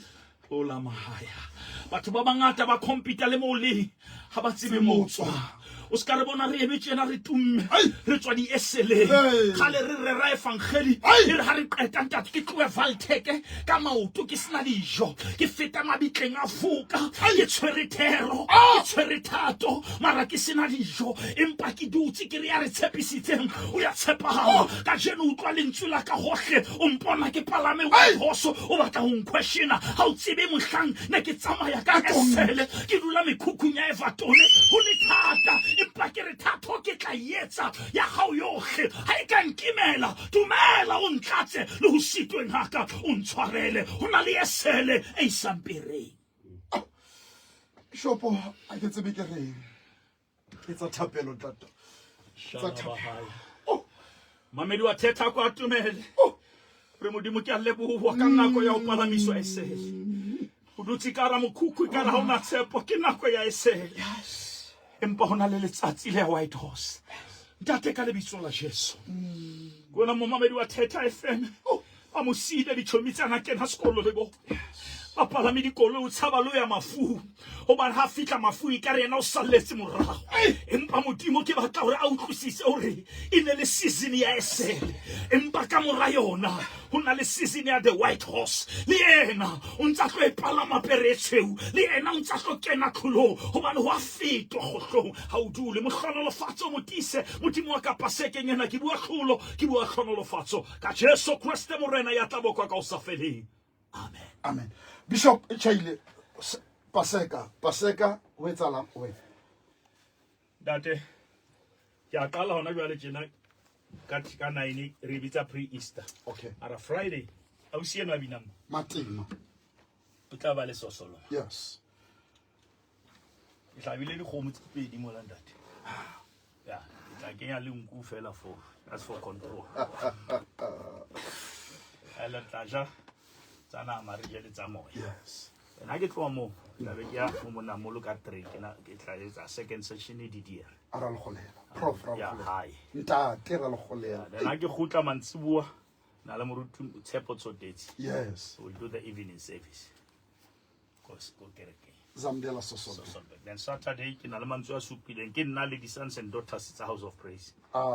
Speaker 2: Ola mahaya. Batho ba bangata ba compete le mo o leng ha ba tsebe mo o tswang. O ska re bona re eme tjena re tumme.
Speaker 1: Ai!
Speaker 2: Re tswa dieseleng.
Speaker 1: Hey!
Speaker 2: Kgale re rera evangeli.
Speaker 1: Ai!
Speaker 2: E re ha re qeta ntate ke tlohe Valteke ka maoto ke sena dijo. Ke feta mabitleng a foka. Ke tshwere thero. Ke tshwere thato. Mara ke sena dijo. Empa ke dutse ke re ya re tshepisitseng. O ya tshepahala. Kajeno utlwa lentswe la ka hohle. O mpona ke palame white horse. O batla ho nquestiona. Ha o tsebe mohlang ne ke tsamaya ka esele. Ke dula mekhukhung ya Everton. Ho le thata. Empa ke re thato ke tla e etsa ya hao yohle. Ha e ka nkimela, dumela o ntlatse le ho sitweng ha ka o ntshwarele. Ho na le esele e isang pereng.
Speaker 1: Bishopo, a ke tsebe ke reng. Etsa thapelo ntate. Etsa thapelo.
Speaker 2: Oh. Mamedi wa thetha kwa tumele. Oh. Re Modimo ke a leboha ka nako ya ho palamiswa esele. O dutse ka hara mokhukhu ekare ha o na tshepo, ke nako ya esele. Empa ho na le letsatsi le ya White Horse. Ntate ka lebitso la Jesu. Ke wena momamedi wa Thetha FM. Ba mo siile ditjhomi tsana kena sekolo le bo. Ba palame dikoloi o tshaba le ho ya mafung. Hobane ha fihla mafung ekare yena o salletse morao. Empa Modimo ke batla hore a utlwisise hore e ne le season ya esele. Empa ka mora yona ho na le season ya the white horse. Le yena o ntsa tlo e palama pere e tshweu. Le yena o ntsa tlo kena tlholong hobane ho a fetwa kgohlong. Ha o dule mohlonolofatso o mo tiise Modimo wa ka pasekeng ena ke bua tlholo ke bua tlhonolofatso ka Jesu Kriste Morena ya tla bokwa ka ho sa feleng. Amen.
Speaker 1: Amen. Bishop e tjhaile Paseka, Paseka ho etsahalang wena?
Speaker 2: Ntate, ke a qala hona jwale tjena ka 9 re bitsa pre-Easter.
Speaker 1: Okay.
Speaker 2: Ara Friday, ausi enwa binang.
Speaker 1: Matema.
Speaker 2: O tla ba le sosolo.
Speaker 1: Yes.
Speaker 2: Ke hlabile dikgomo tse pedi mola ntate. Ya, ke tla kenya le nku fela for that's for control. Ele tla ja tsa nama re je le tsa moya.
Speaker 1: Yes.
Speaker 2: And ha ke tloha moo, ke tla be ke ya ho monamolo ka 3 ke na ke tla etsa second session e didier.
Speaker 1: A ra lekgolela. Prof ra
Speaker 2: Ya
Speaker 1: lekgolela.
Speaker 2: hae.
Speaker 1: Ntate ra lekgolela.
Speaker 2: Then ha ke kgutla mantsibuwa na le moruti Tshepo Tsotetse.
Speaker 1: Yes.
Speaker 2: We'll do the evening service. Ko kerekeng.
Speaker 1: Zamdela Sosolbe.
Speaker 2: Sosolbe. Then Saturday ke na le mantswe a supileng ke nna le di sons and daughters tsa House of Praise.
Speaker 1: Ah.